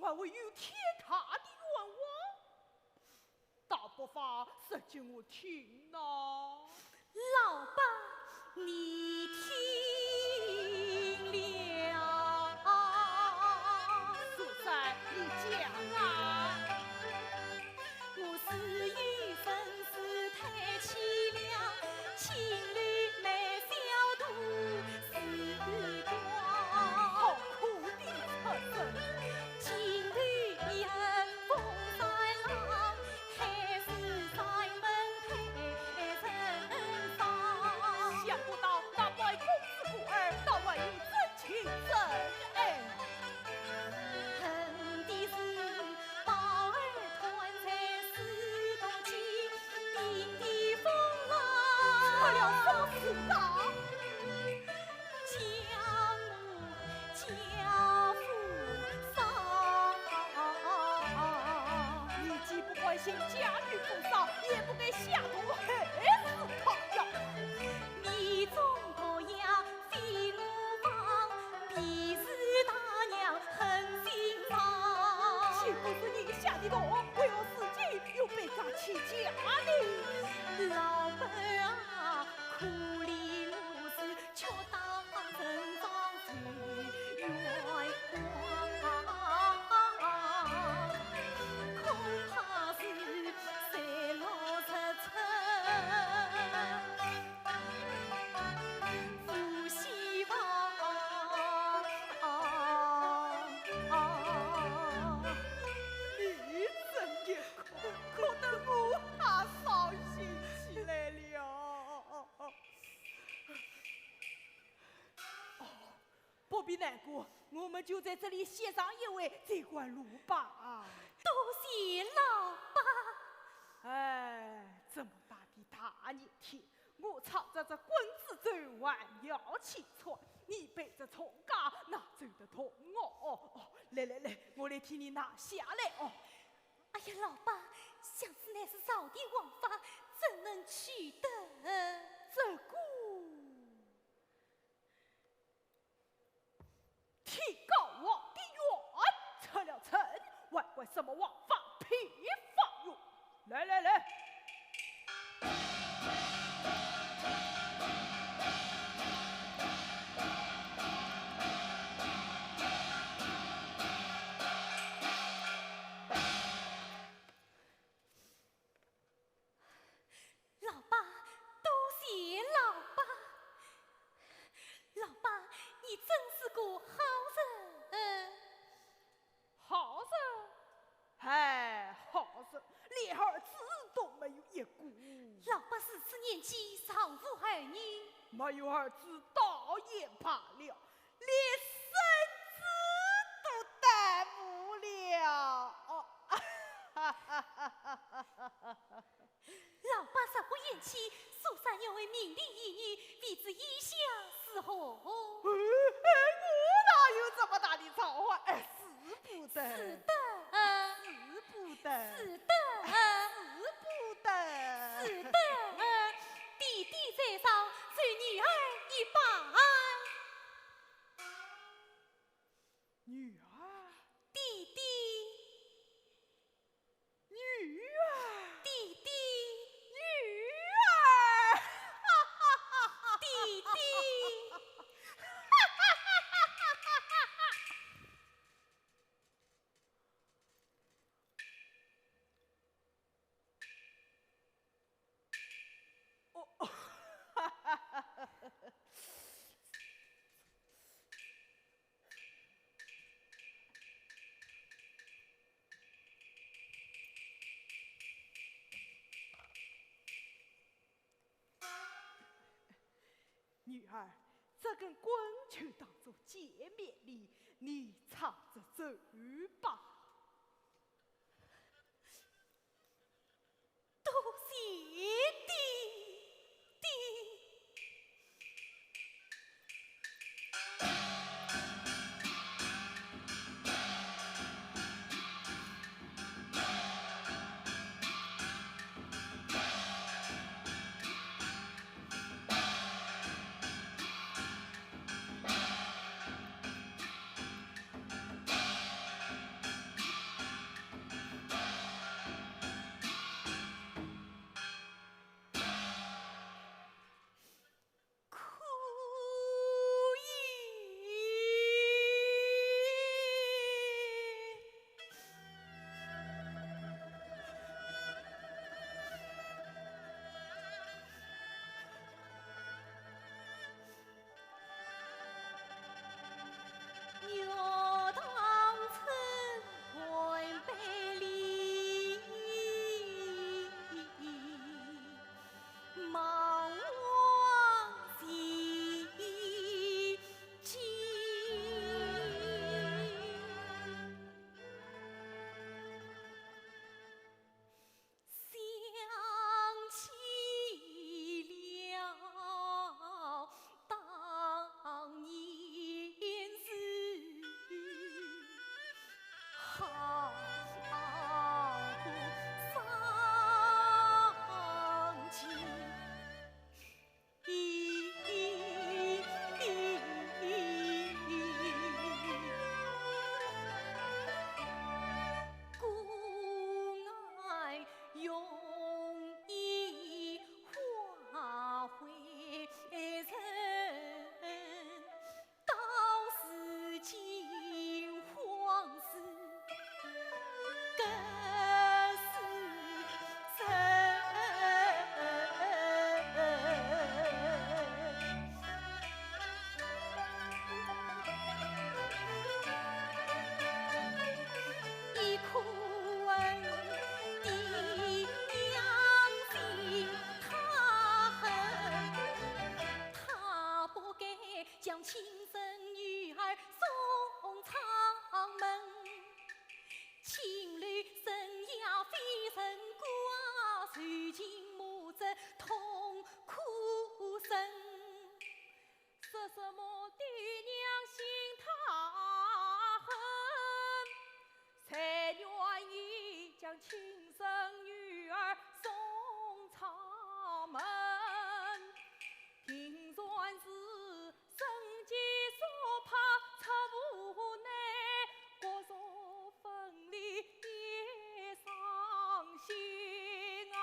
还会有天大的冤枉？大伯父，说给我听呐。老伯，你听了。素山，你讲啊。我是有本事抬起了，青楼卖小徒是官。好苦的出身。青楼一横风三浪，海市山门配人上。想不到那位公子哥儿，倒还有真情真爱。恨的是 包二团在四大街，顶顶风浪。出了啥事啊？将我家父杀。你既不关心家父杀，也不该下毒害死他呀。你总不要 非我放，必是大娘狠心肠。岂不是你下的毒，为何如今又被他起家呢？老伯啊，可怜我是却当成双手冤枉，恐怕是水落石出。 无希望。你真的哭，哭得我也伤心起来了。哦，不必难过，我们就在这里歇上一会，再赶路吧。多谢老伯。哎，这么大的大热天， 我唱着这《滚子洲》还要气喘，你背着重甲哪走得动哦？哦，哦，来来来，我来替你拿下来哦。哎呀，老伯，想此乃是朝廷王法，怎能取得？这个 天高皇帝远，出了城，还管什么王法偏方哟？来来来，老伯，多谢老伯。老伯，你真是个好人。好人？哎，好人，连儿子都没有一个。老伯如此年纪，尚无儿女。没有儿子，倒也罢了， 连孙子都耽误了。哦，老伯若不厌弃，苏三愿为名利儿女，未知意下如何？哎，哎，我哪有这么大的造化？哎，使不得。使得。使不得。使得。使不得。使得。弟弟在上，受女儿一拜。 女儿，弟弟，女儿，弟弟，女儿，弟弟。哦，女儿，这根棍就当作见面礼，你插着走吧。 多谢爹爹。说什么爹娘心太狠，才愿意将亲生女儿送出门。平常时生计所迫出无奈，各种 分离也伤心啊。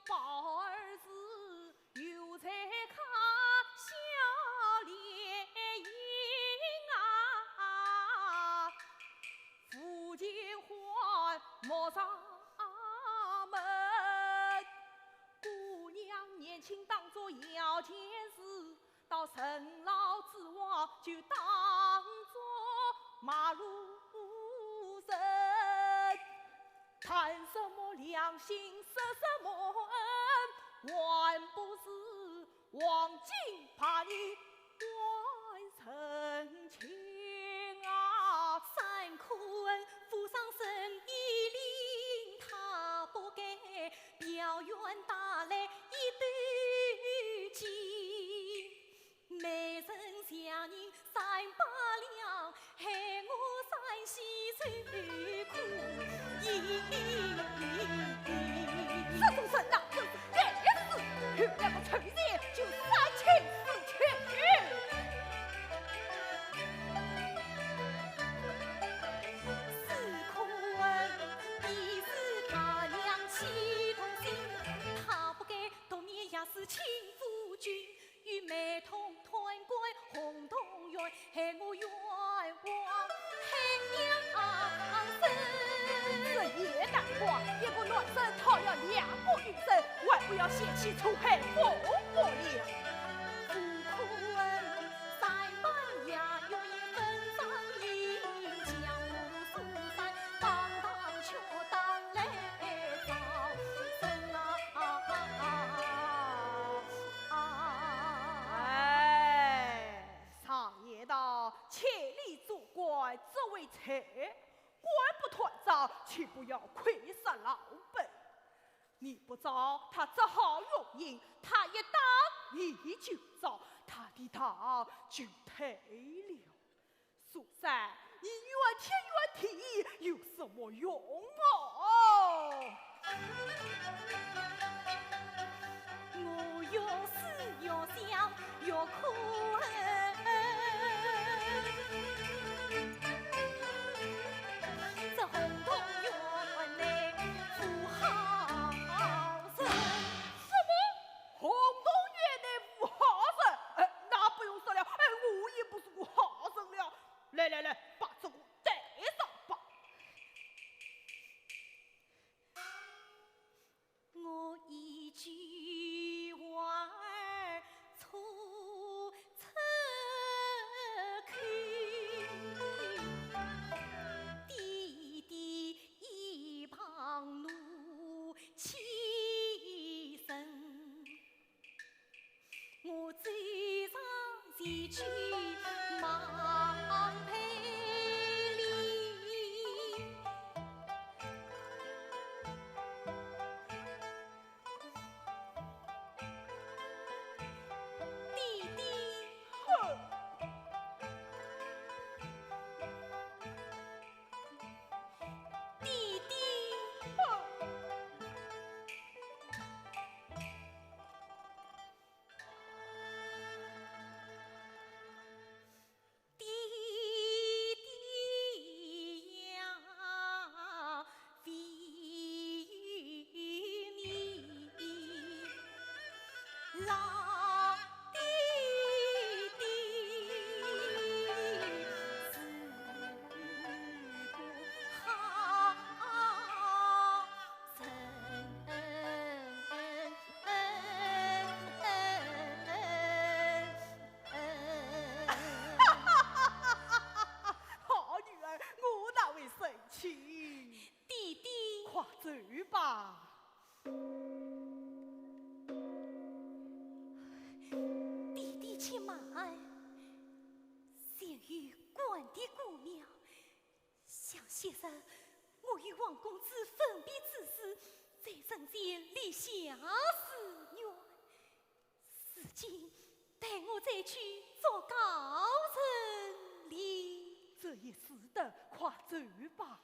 宝儿是 又在客下联姻啊，父亲唤莫上门。姑娘年轻当作要紧事，到人老珠黄就当作陌路人。 谈什么良心，说什么恩，还不是黄金把你换成亲啊。这种人呐，真是该死，有两个臭钱就三千四千。这也难怪，一个男人讨要两个女人，还不要嫌弃臭汉风流了。哎，常言道，千里做官只为财，官不断账，岂不要亏煞老本？你不招，他只好用刑，他一打，你就遭，他抵挡就退了。 苏三，你怨天怨地有什么用哦？什么？ 洪洞县的武好人，哎，那不用说了，哎，我也不是武好人了。来来来，把这个带上吧。西去忙赔礼。弟弟，哼！弟弟，哼！弟弟呀，唯有你，老弟弟是不好人。 好女儿，我哪会生气？弟弟，快走吧。弟弟且慢，前有关帝姑庙，想昔日我与王公子分别之时，在人间立下誓愿。 如今待我再去祝告成礼。这也使得，快走吧。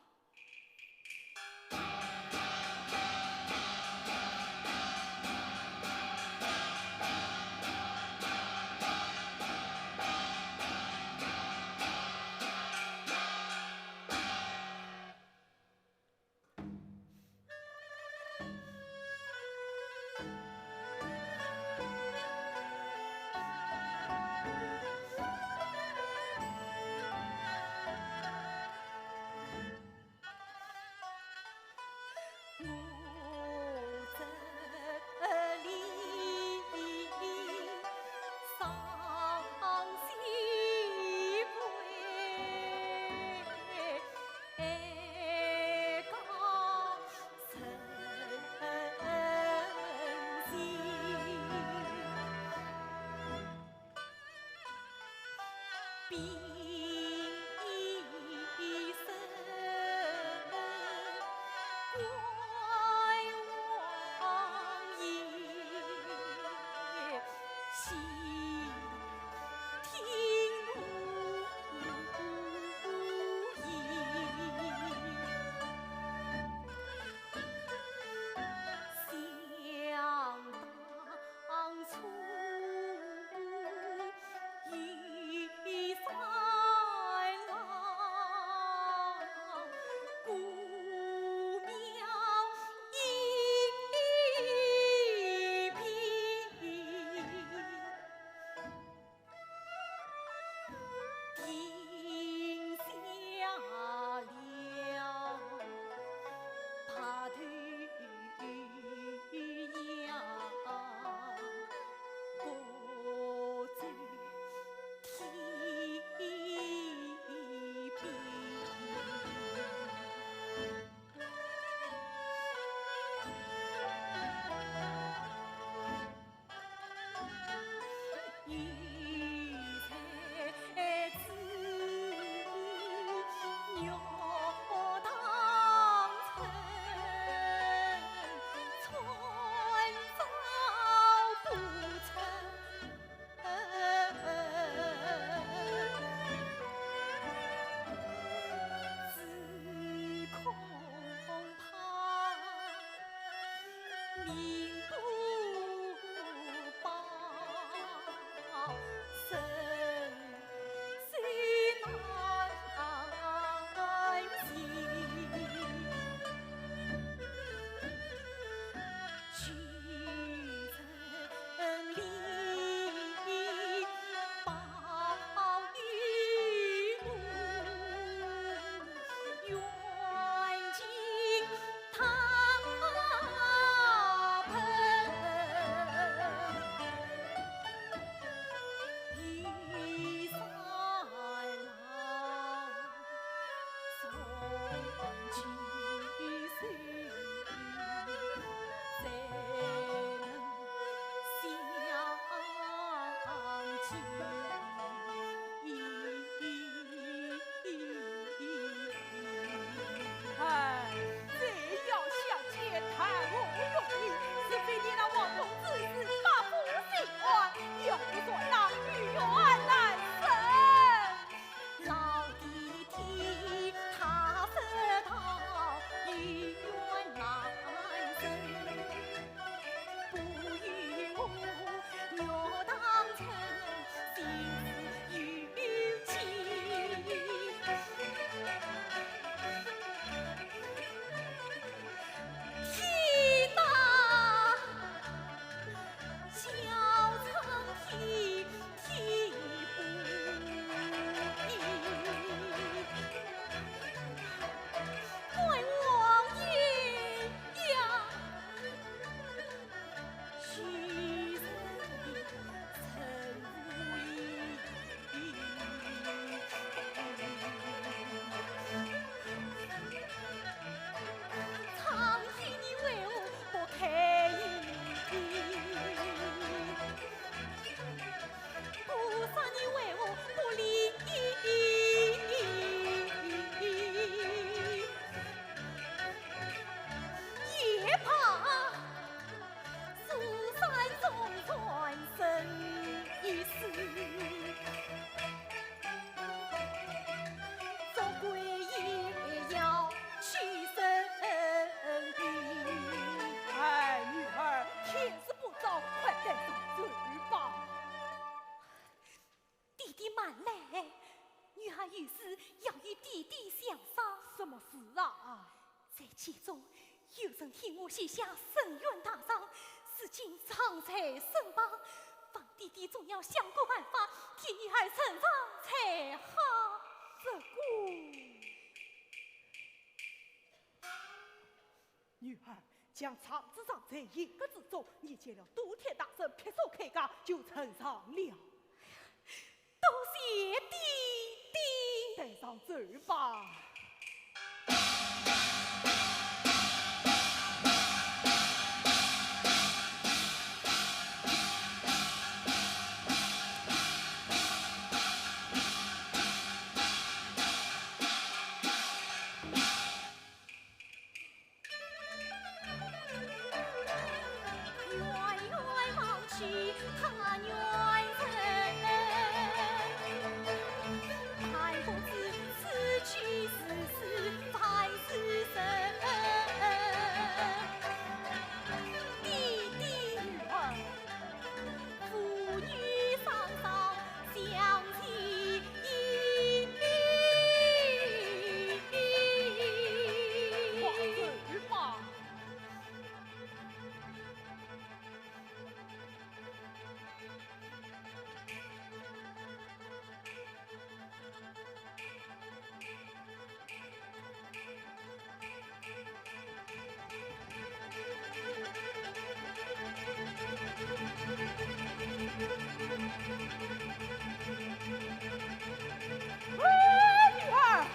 有事要与爹爹相商。什么事啊？在监中有人替我写下申冤大状，如今尚在身旁，望爹爹总要想个办法替女儿伸冤才好。这个……女儿，将状纸藏在衣格之中，你见了都天大人，劈手开价就呈上了。多谢爹爹。带上走吧。哎，女儿，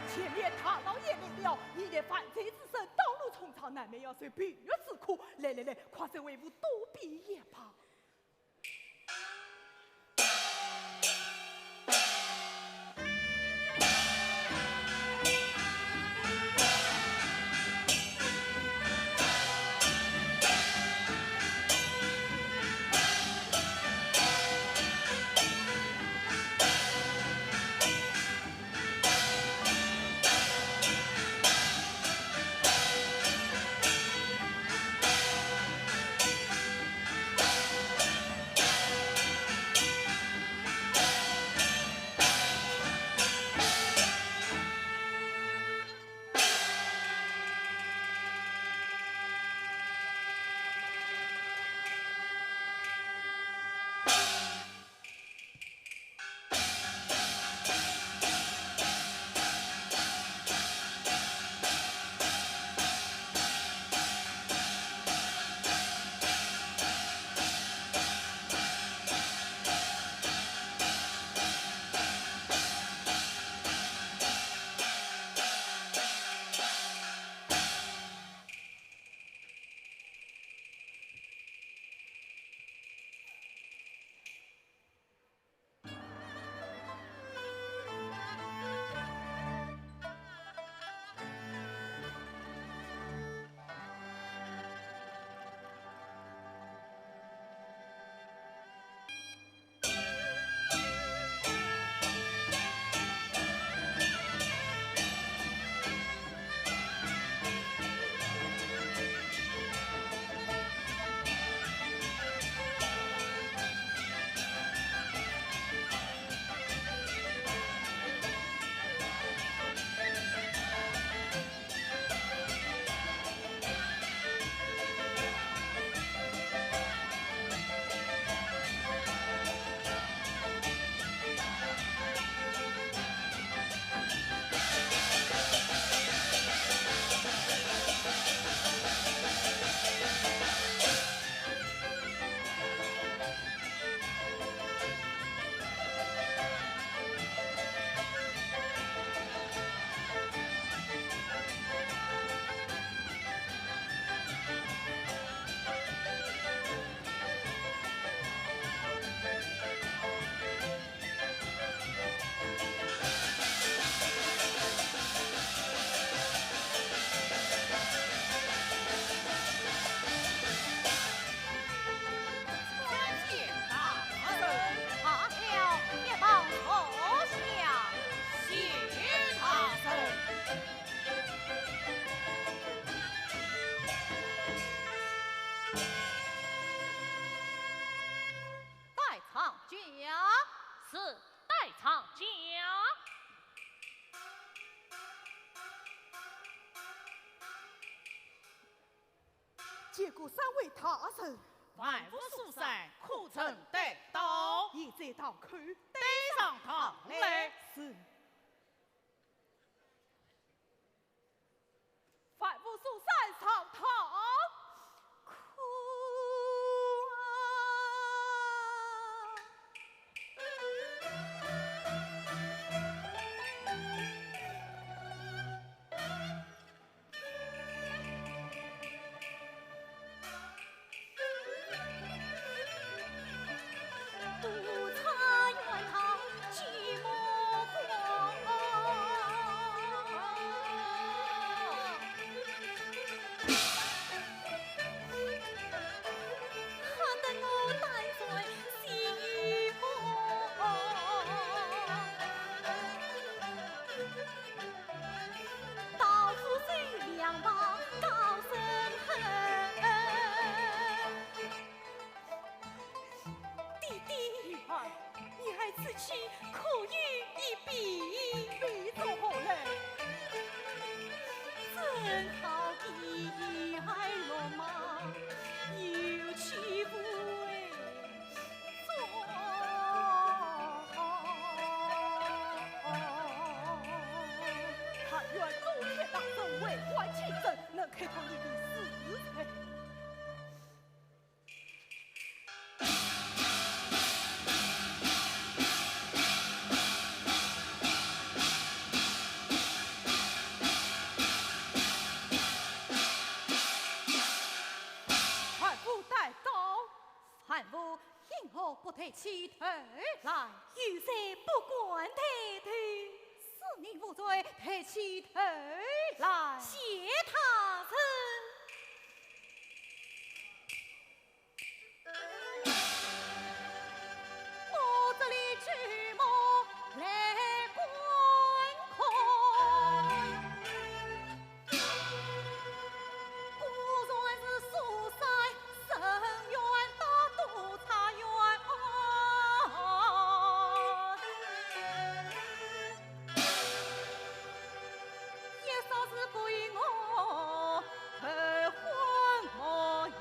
前面大老爷来了，你的犯罪之身，道路重重，难免要受譬喻之苦。来来来，快随为父躲避一旁。三位大人。万福寺山可曾得到？现在到口。带上堂来。是。 万福寺山上堂。可啊！弟弟，女儿，你儿此去可有一比？比作何来？正好的儿落马，有去无回。 但愿多谢大人为官清正，能开脱你的私财。万福带到。 万福，因何不抬起头来？有罪不敢抬头。是你无罪，抬起头来。谢大人。我这里举目来观看。 果然是苏三生源大都察院，也说是归我后婚莫与。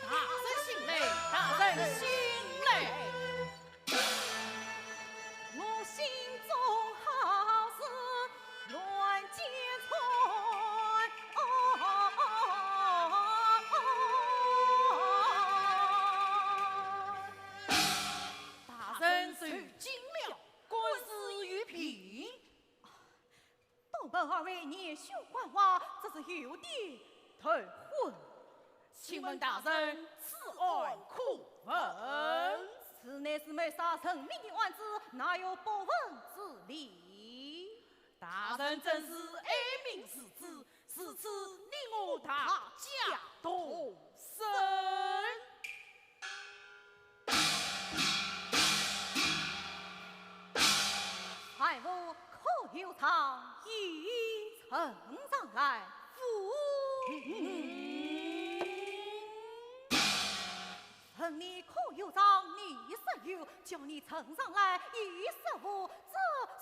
大人醒来，大人醒来！我心中好事乱揭穿。大人受惊了，官司有变。 多蒙二位严选官话，这是有点头昏。请问大人，此案可问？此乃是谋杀人命的案子，哪有不问之理？大人真是爱民如子，如此你我大家同审。 万福可有状？已呈上来。父。问你可有状？你说有，叫你呈上来，你说无，这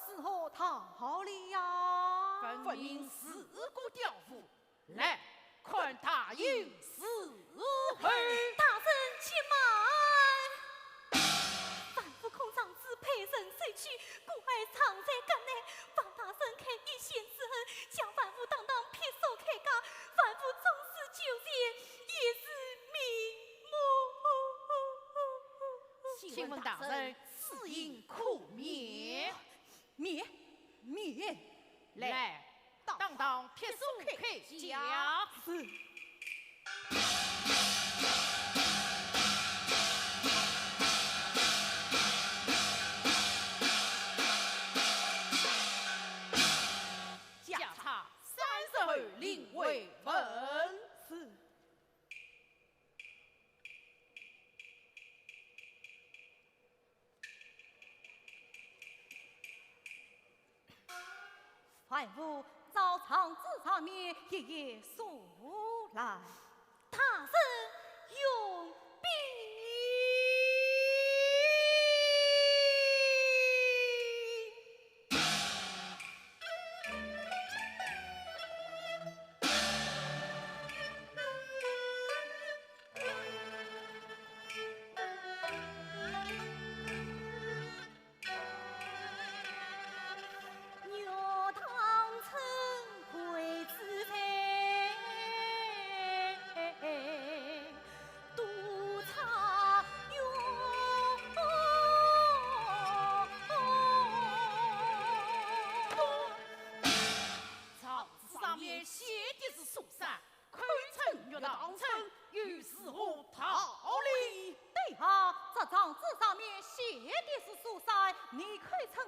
是何道理呀？分明是个刁妇。 来，看他有何罪。大人且慢！万福恐长子被人收去，故而常在关内。望大人开一线之恩，将万福当堂劈首开解。万福纵使久前，也是命母。请问大人，此刑可免？ 免，免。来，当堂劈首开解。是。加差三十二令为文。是。 万福，照状子上面一一述来。大人容禀。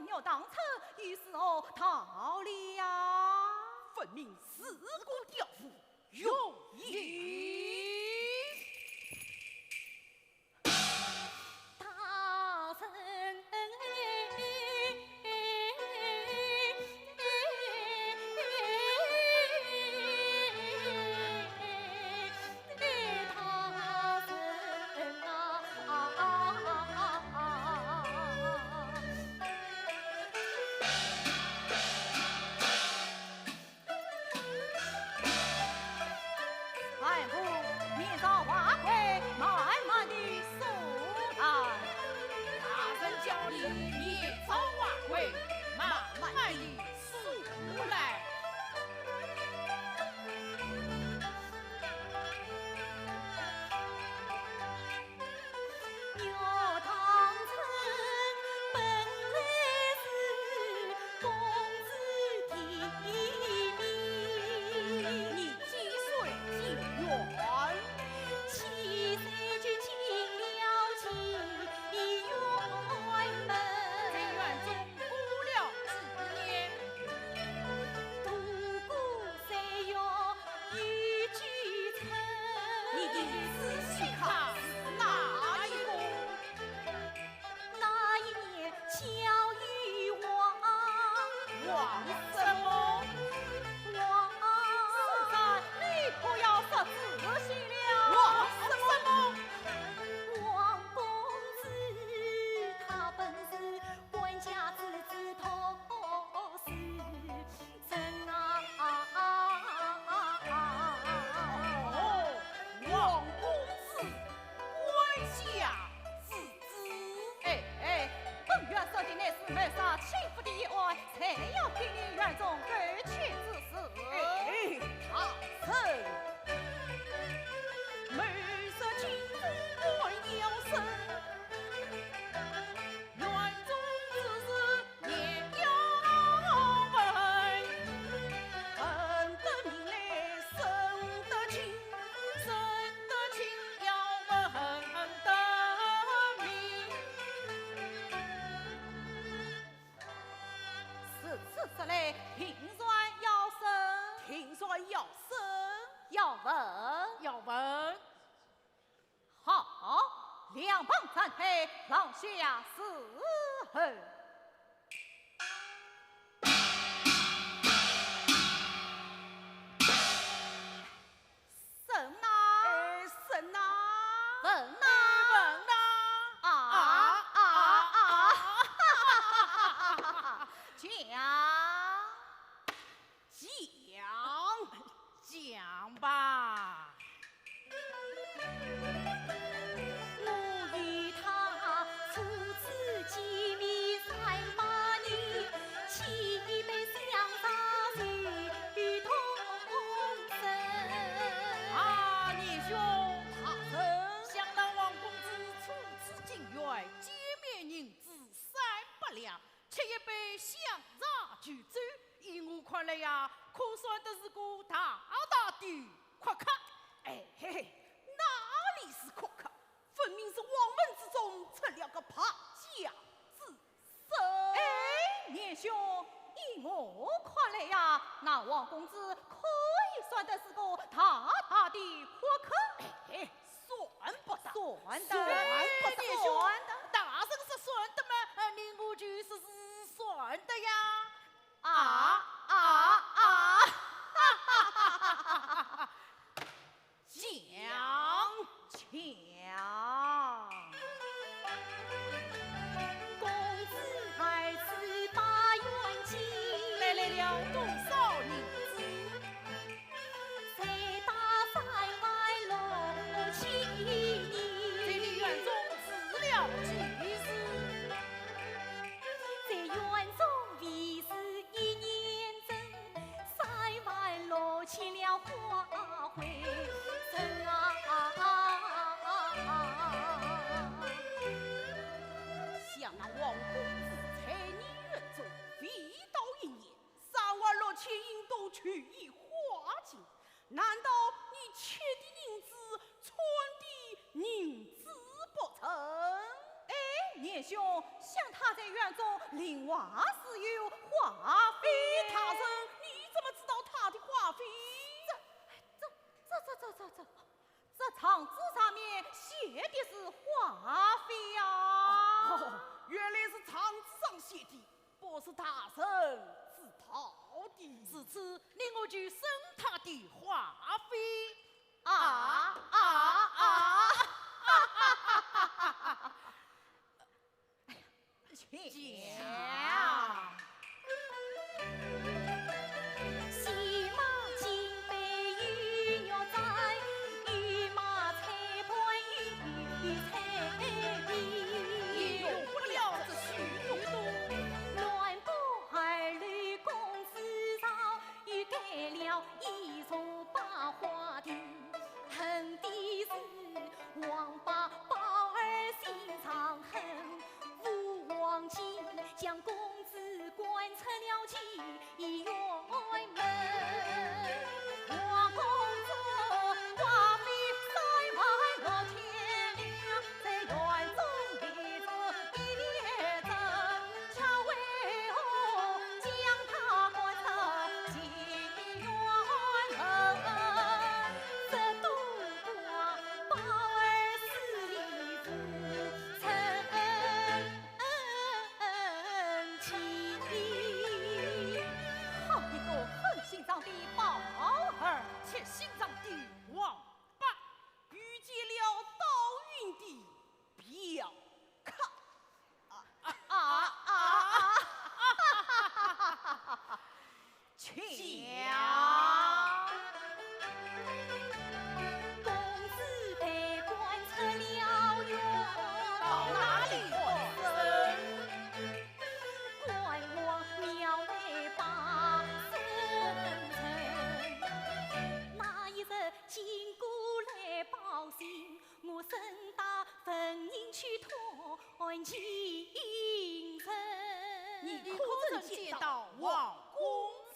玉堂春又是何道理呀？分明是个刁妇，容易。大人。哎，我面朝外跪，慢慢地送来。大人叫你面朝外跪，慢慢地送来。 你的四喜客是哪一个？那一年交与王。王什么？王……你可要说仔细了。王什么？王公子，他本是官家之子，托 哦，王公子，官家之子。哎，哎，本院说的乃是谋杀亲夫的一案，谁要听你院中狗吠之词？哎，大人。如此说来，定然要审。定然要审。要问。要问。 好，两旁站开，老下伺候。审呐！哎，审呐！问呐！哎，问呐！啊，啊，啊，啊！讲。 讲，讲吧。我与他初次见面三八年，沏一杯香茶与同生。啊，年兄。大人。想那王公子初次进园，见面银子三百两， 吃一杯香茶就走，依我看来呀，可算得是个大大的阔客。哎，嘿嘿，哪里是阔客，分明是王门之中出了个败家之身。哎，年兄，依我看来呀，那王公子可以算得是个大大的阔客。哎， 算不得，算得，算不得。哎，年兄，算得。大人说算得嘛，呃，你我就说是算得呀。啊，啊，啊，讲，讲。公子来此把缘尽。带来了多少银子？ 才带三万六千银。在你园中住了几日？在园中未住一年整，三万六千两花费成啊。想那王公子在你园中未到一年， 三万六千银都去已花尽，难道你吃的银子，穿的银子不成？哎，年兄，想他在园中另外是有花费。大人，你怎么知道他的花费？这、这、这、这、这、这、这场子上面写的是花费呀。哦，原来是场子上写的，不是大人知道的。如此，你我就算他的花费。啊啊啊！请讲。 好一个狠心肠的宝二！铁心肠的王八，遇见了倒运的嫖客。啊啊啊！请讲。 到哪里安身？你可曾见到王公子？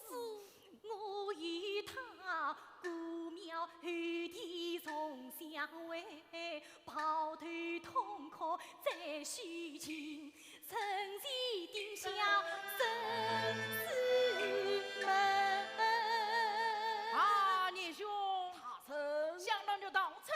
啊，年兄，大人。想那日当初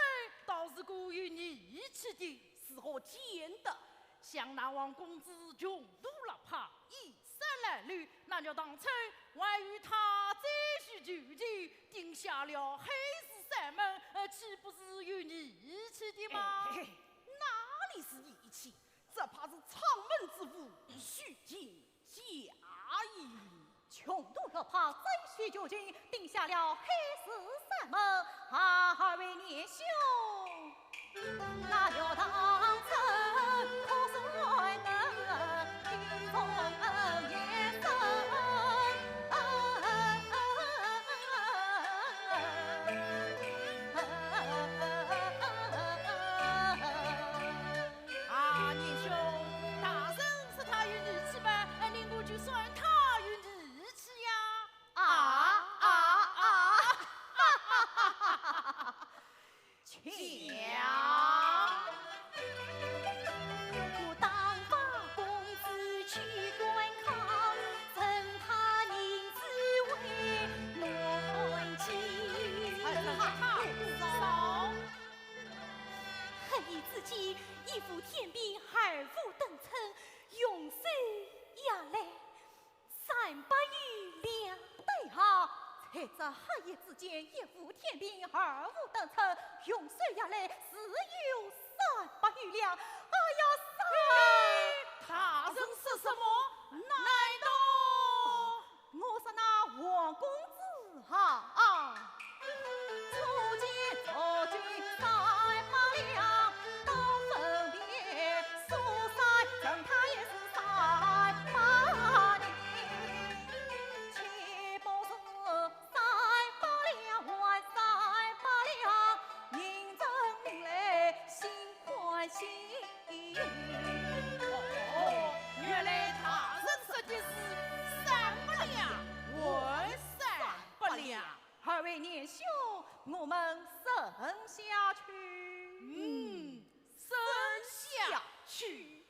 倒是过有义气的。如何见得？想那王公子穷途落魄，衣衫褴褛，那日当初还与他再续旧情，定下了海誓山盟，呃，岂不是有义气的吗？哎，哎，哪里是义气？ 只怕是阊门之物，虚情假意。穷途落魄，再续旧情，定下了海誓山盟，啊，二位年兄，那日当初可算能听从恩言声。 啊，年兄，大人说他有义气嘛，哎，你我就算他有义气呀。啊，啊，啊，请讲。 黑夜之间，一副天兵二五等称，用手下来三百余两。对啊，在这黑夜之间，一副天兵二五等称，用手下来只有三百余两。哎呀，三……大人说什么？难道…… 我说那王公子啊，初见初见三百两，到分别苏三称他也是三百两，岂不是三百两还三百两，人称名来心欢喜。 哦，原来大人说的是三百两还三百两。二位年兄，我们认下去。嗯，认下去。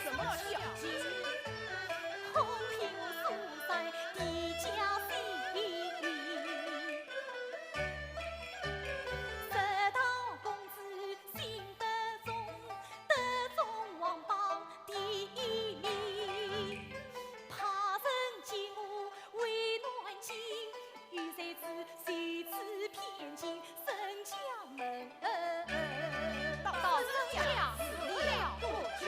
什么小鸡？到沈家住了不久。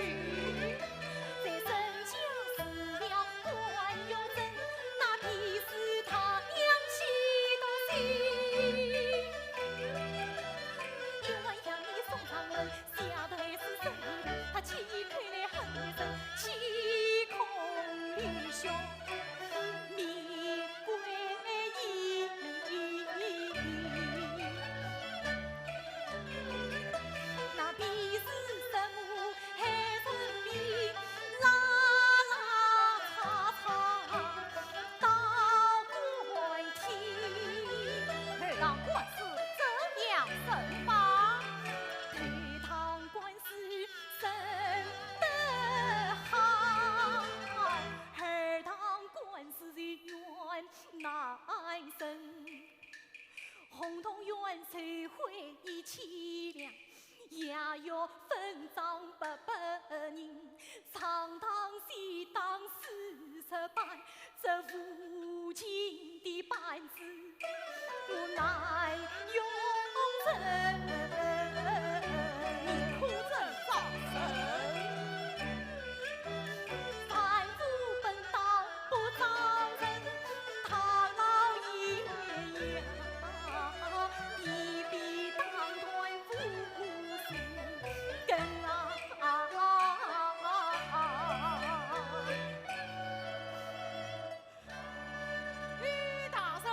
哎，大人，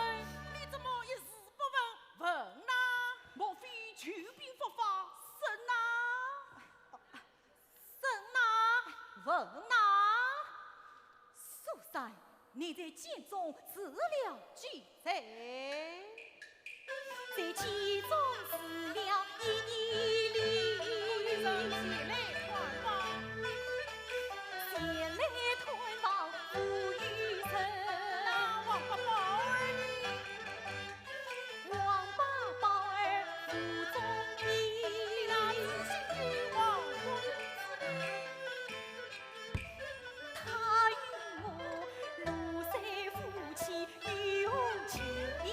你怎么一字不问？问呐？莫非救兵伏法？问呐？问呐？问呐？苏三，你在监中住了几载？ 在监中住了一年里。前来探望无一人。那王八宝儿呢？王八宝儿无踪影。那知县与王公子呢？ 他与我路虽无期有情。以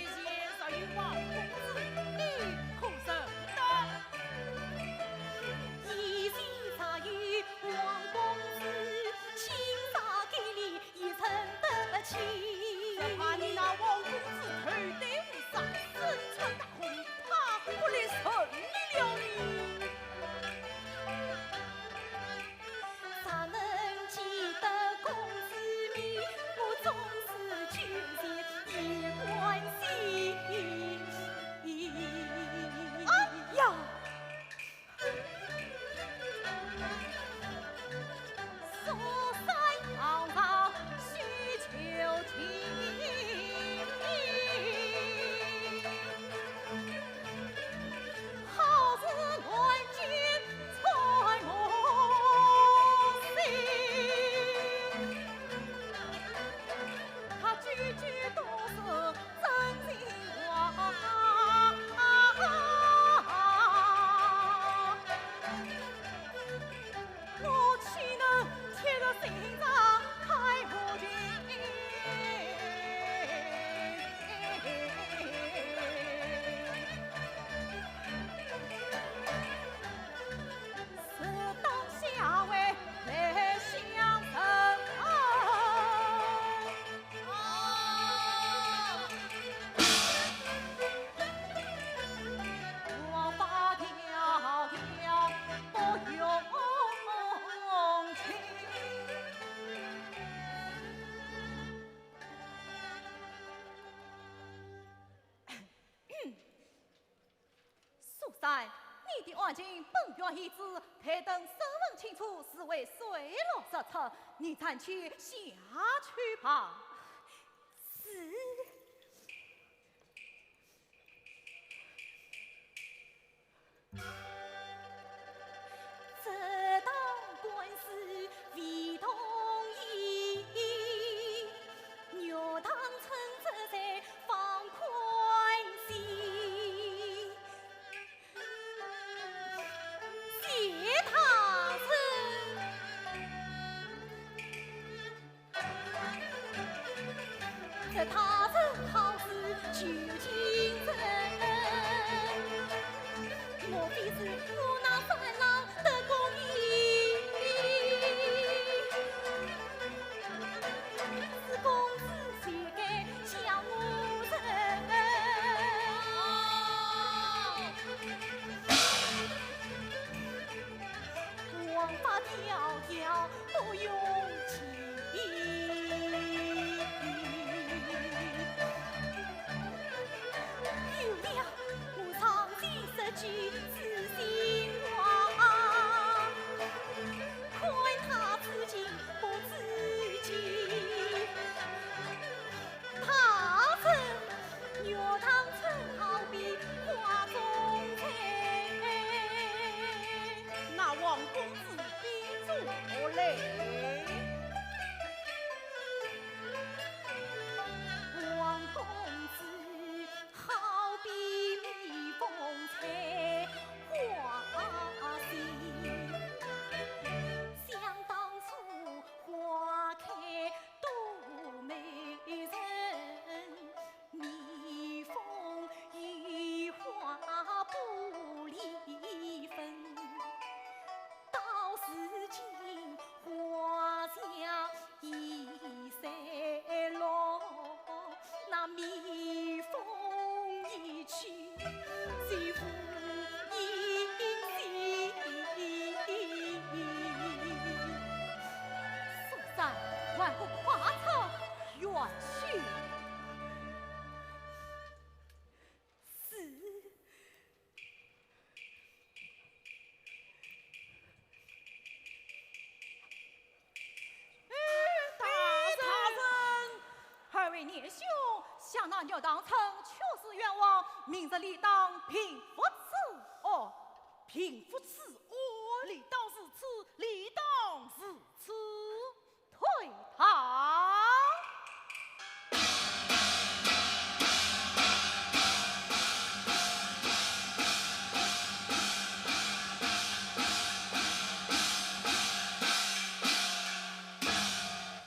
前若有王公子，你可曾案情本院已知，待等审问清楚，自会水落石出。你暂且下去吧。是。 那王公子比作何来？苏三，还不快出院去？是。 哎，大人！二位年兄，想那岳塘春确是冤枉，明日理当平复此案。平复此案？理当如此，理当如此。退堂。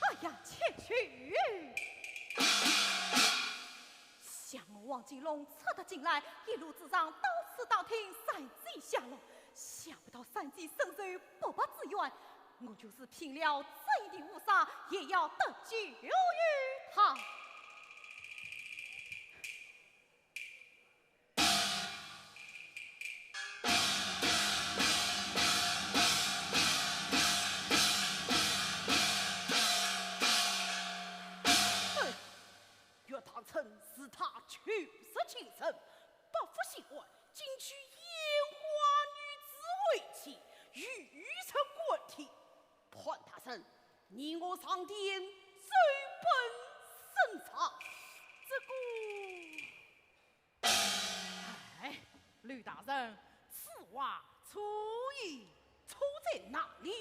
哎呀，且去！想我王金龙出得京来，一路之上到处打听三姐下落，想不到三姐身受不白之冤，我就是拼了真的乌纱，也要得救于他。 岳塘春是他旧识情深，不服刑案，竟娶烟花女子为妻，欲予人管听。 潘大人，你我上殿，奏本审查。这个……哎，吕大人，此话错矣。错在哪里？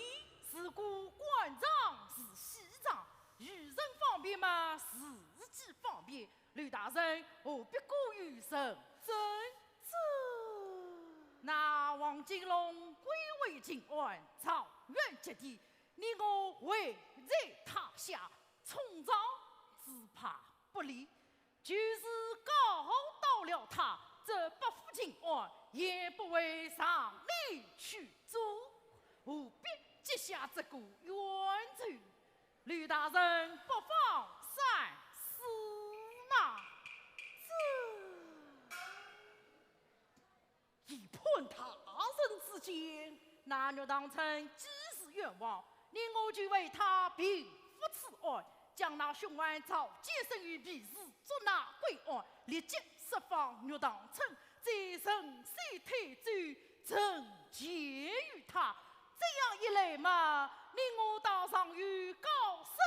如果官场是戏场，与人方便嘛，自己方便。吕大人何必过于认真？这……那王金龙归为京案，状元及第， 你我危在塔下，重赏只怕不利。就是告倒了他，这不服刑案也不会上你去做，何必结下这个冤仇？吕大人不妨三思嘛。这…… 依潘大人之见，那岳塘春既是冤枉，你我就为他平复此案，将那凶犯赵建生与皮氏捉拿归案，立即释放岳塘春，再顺水推舟，成见于他。这样一来嘛，你我当上有高升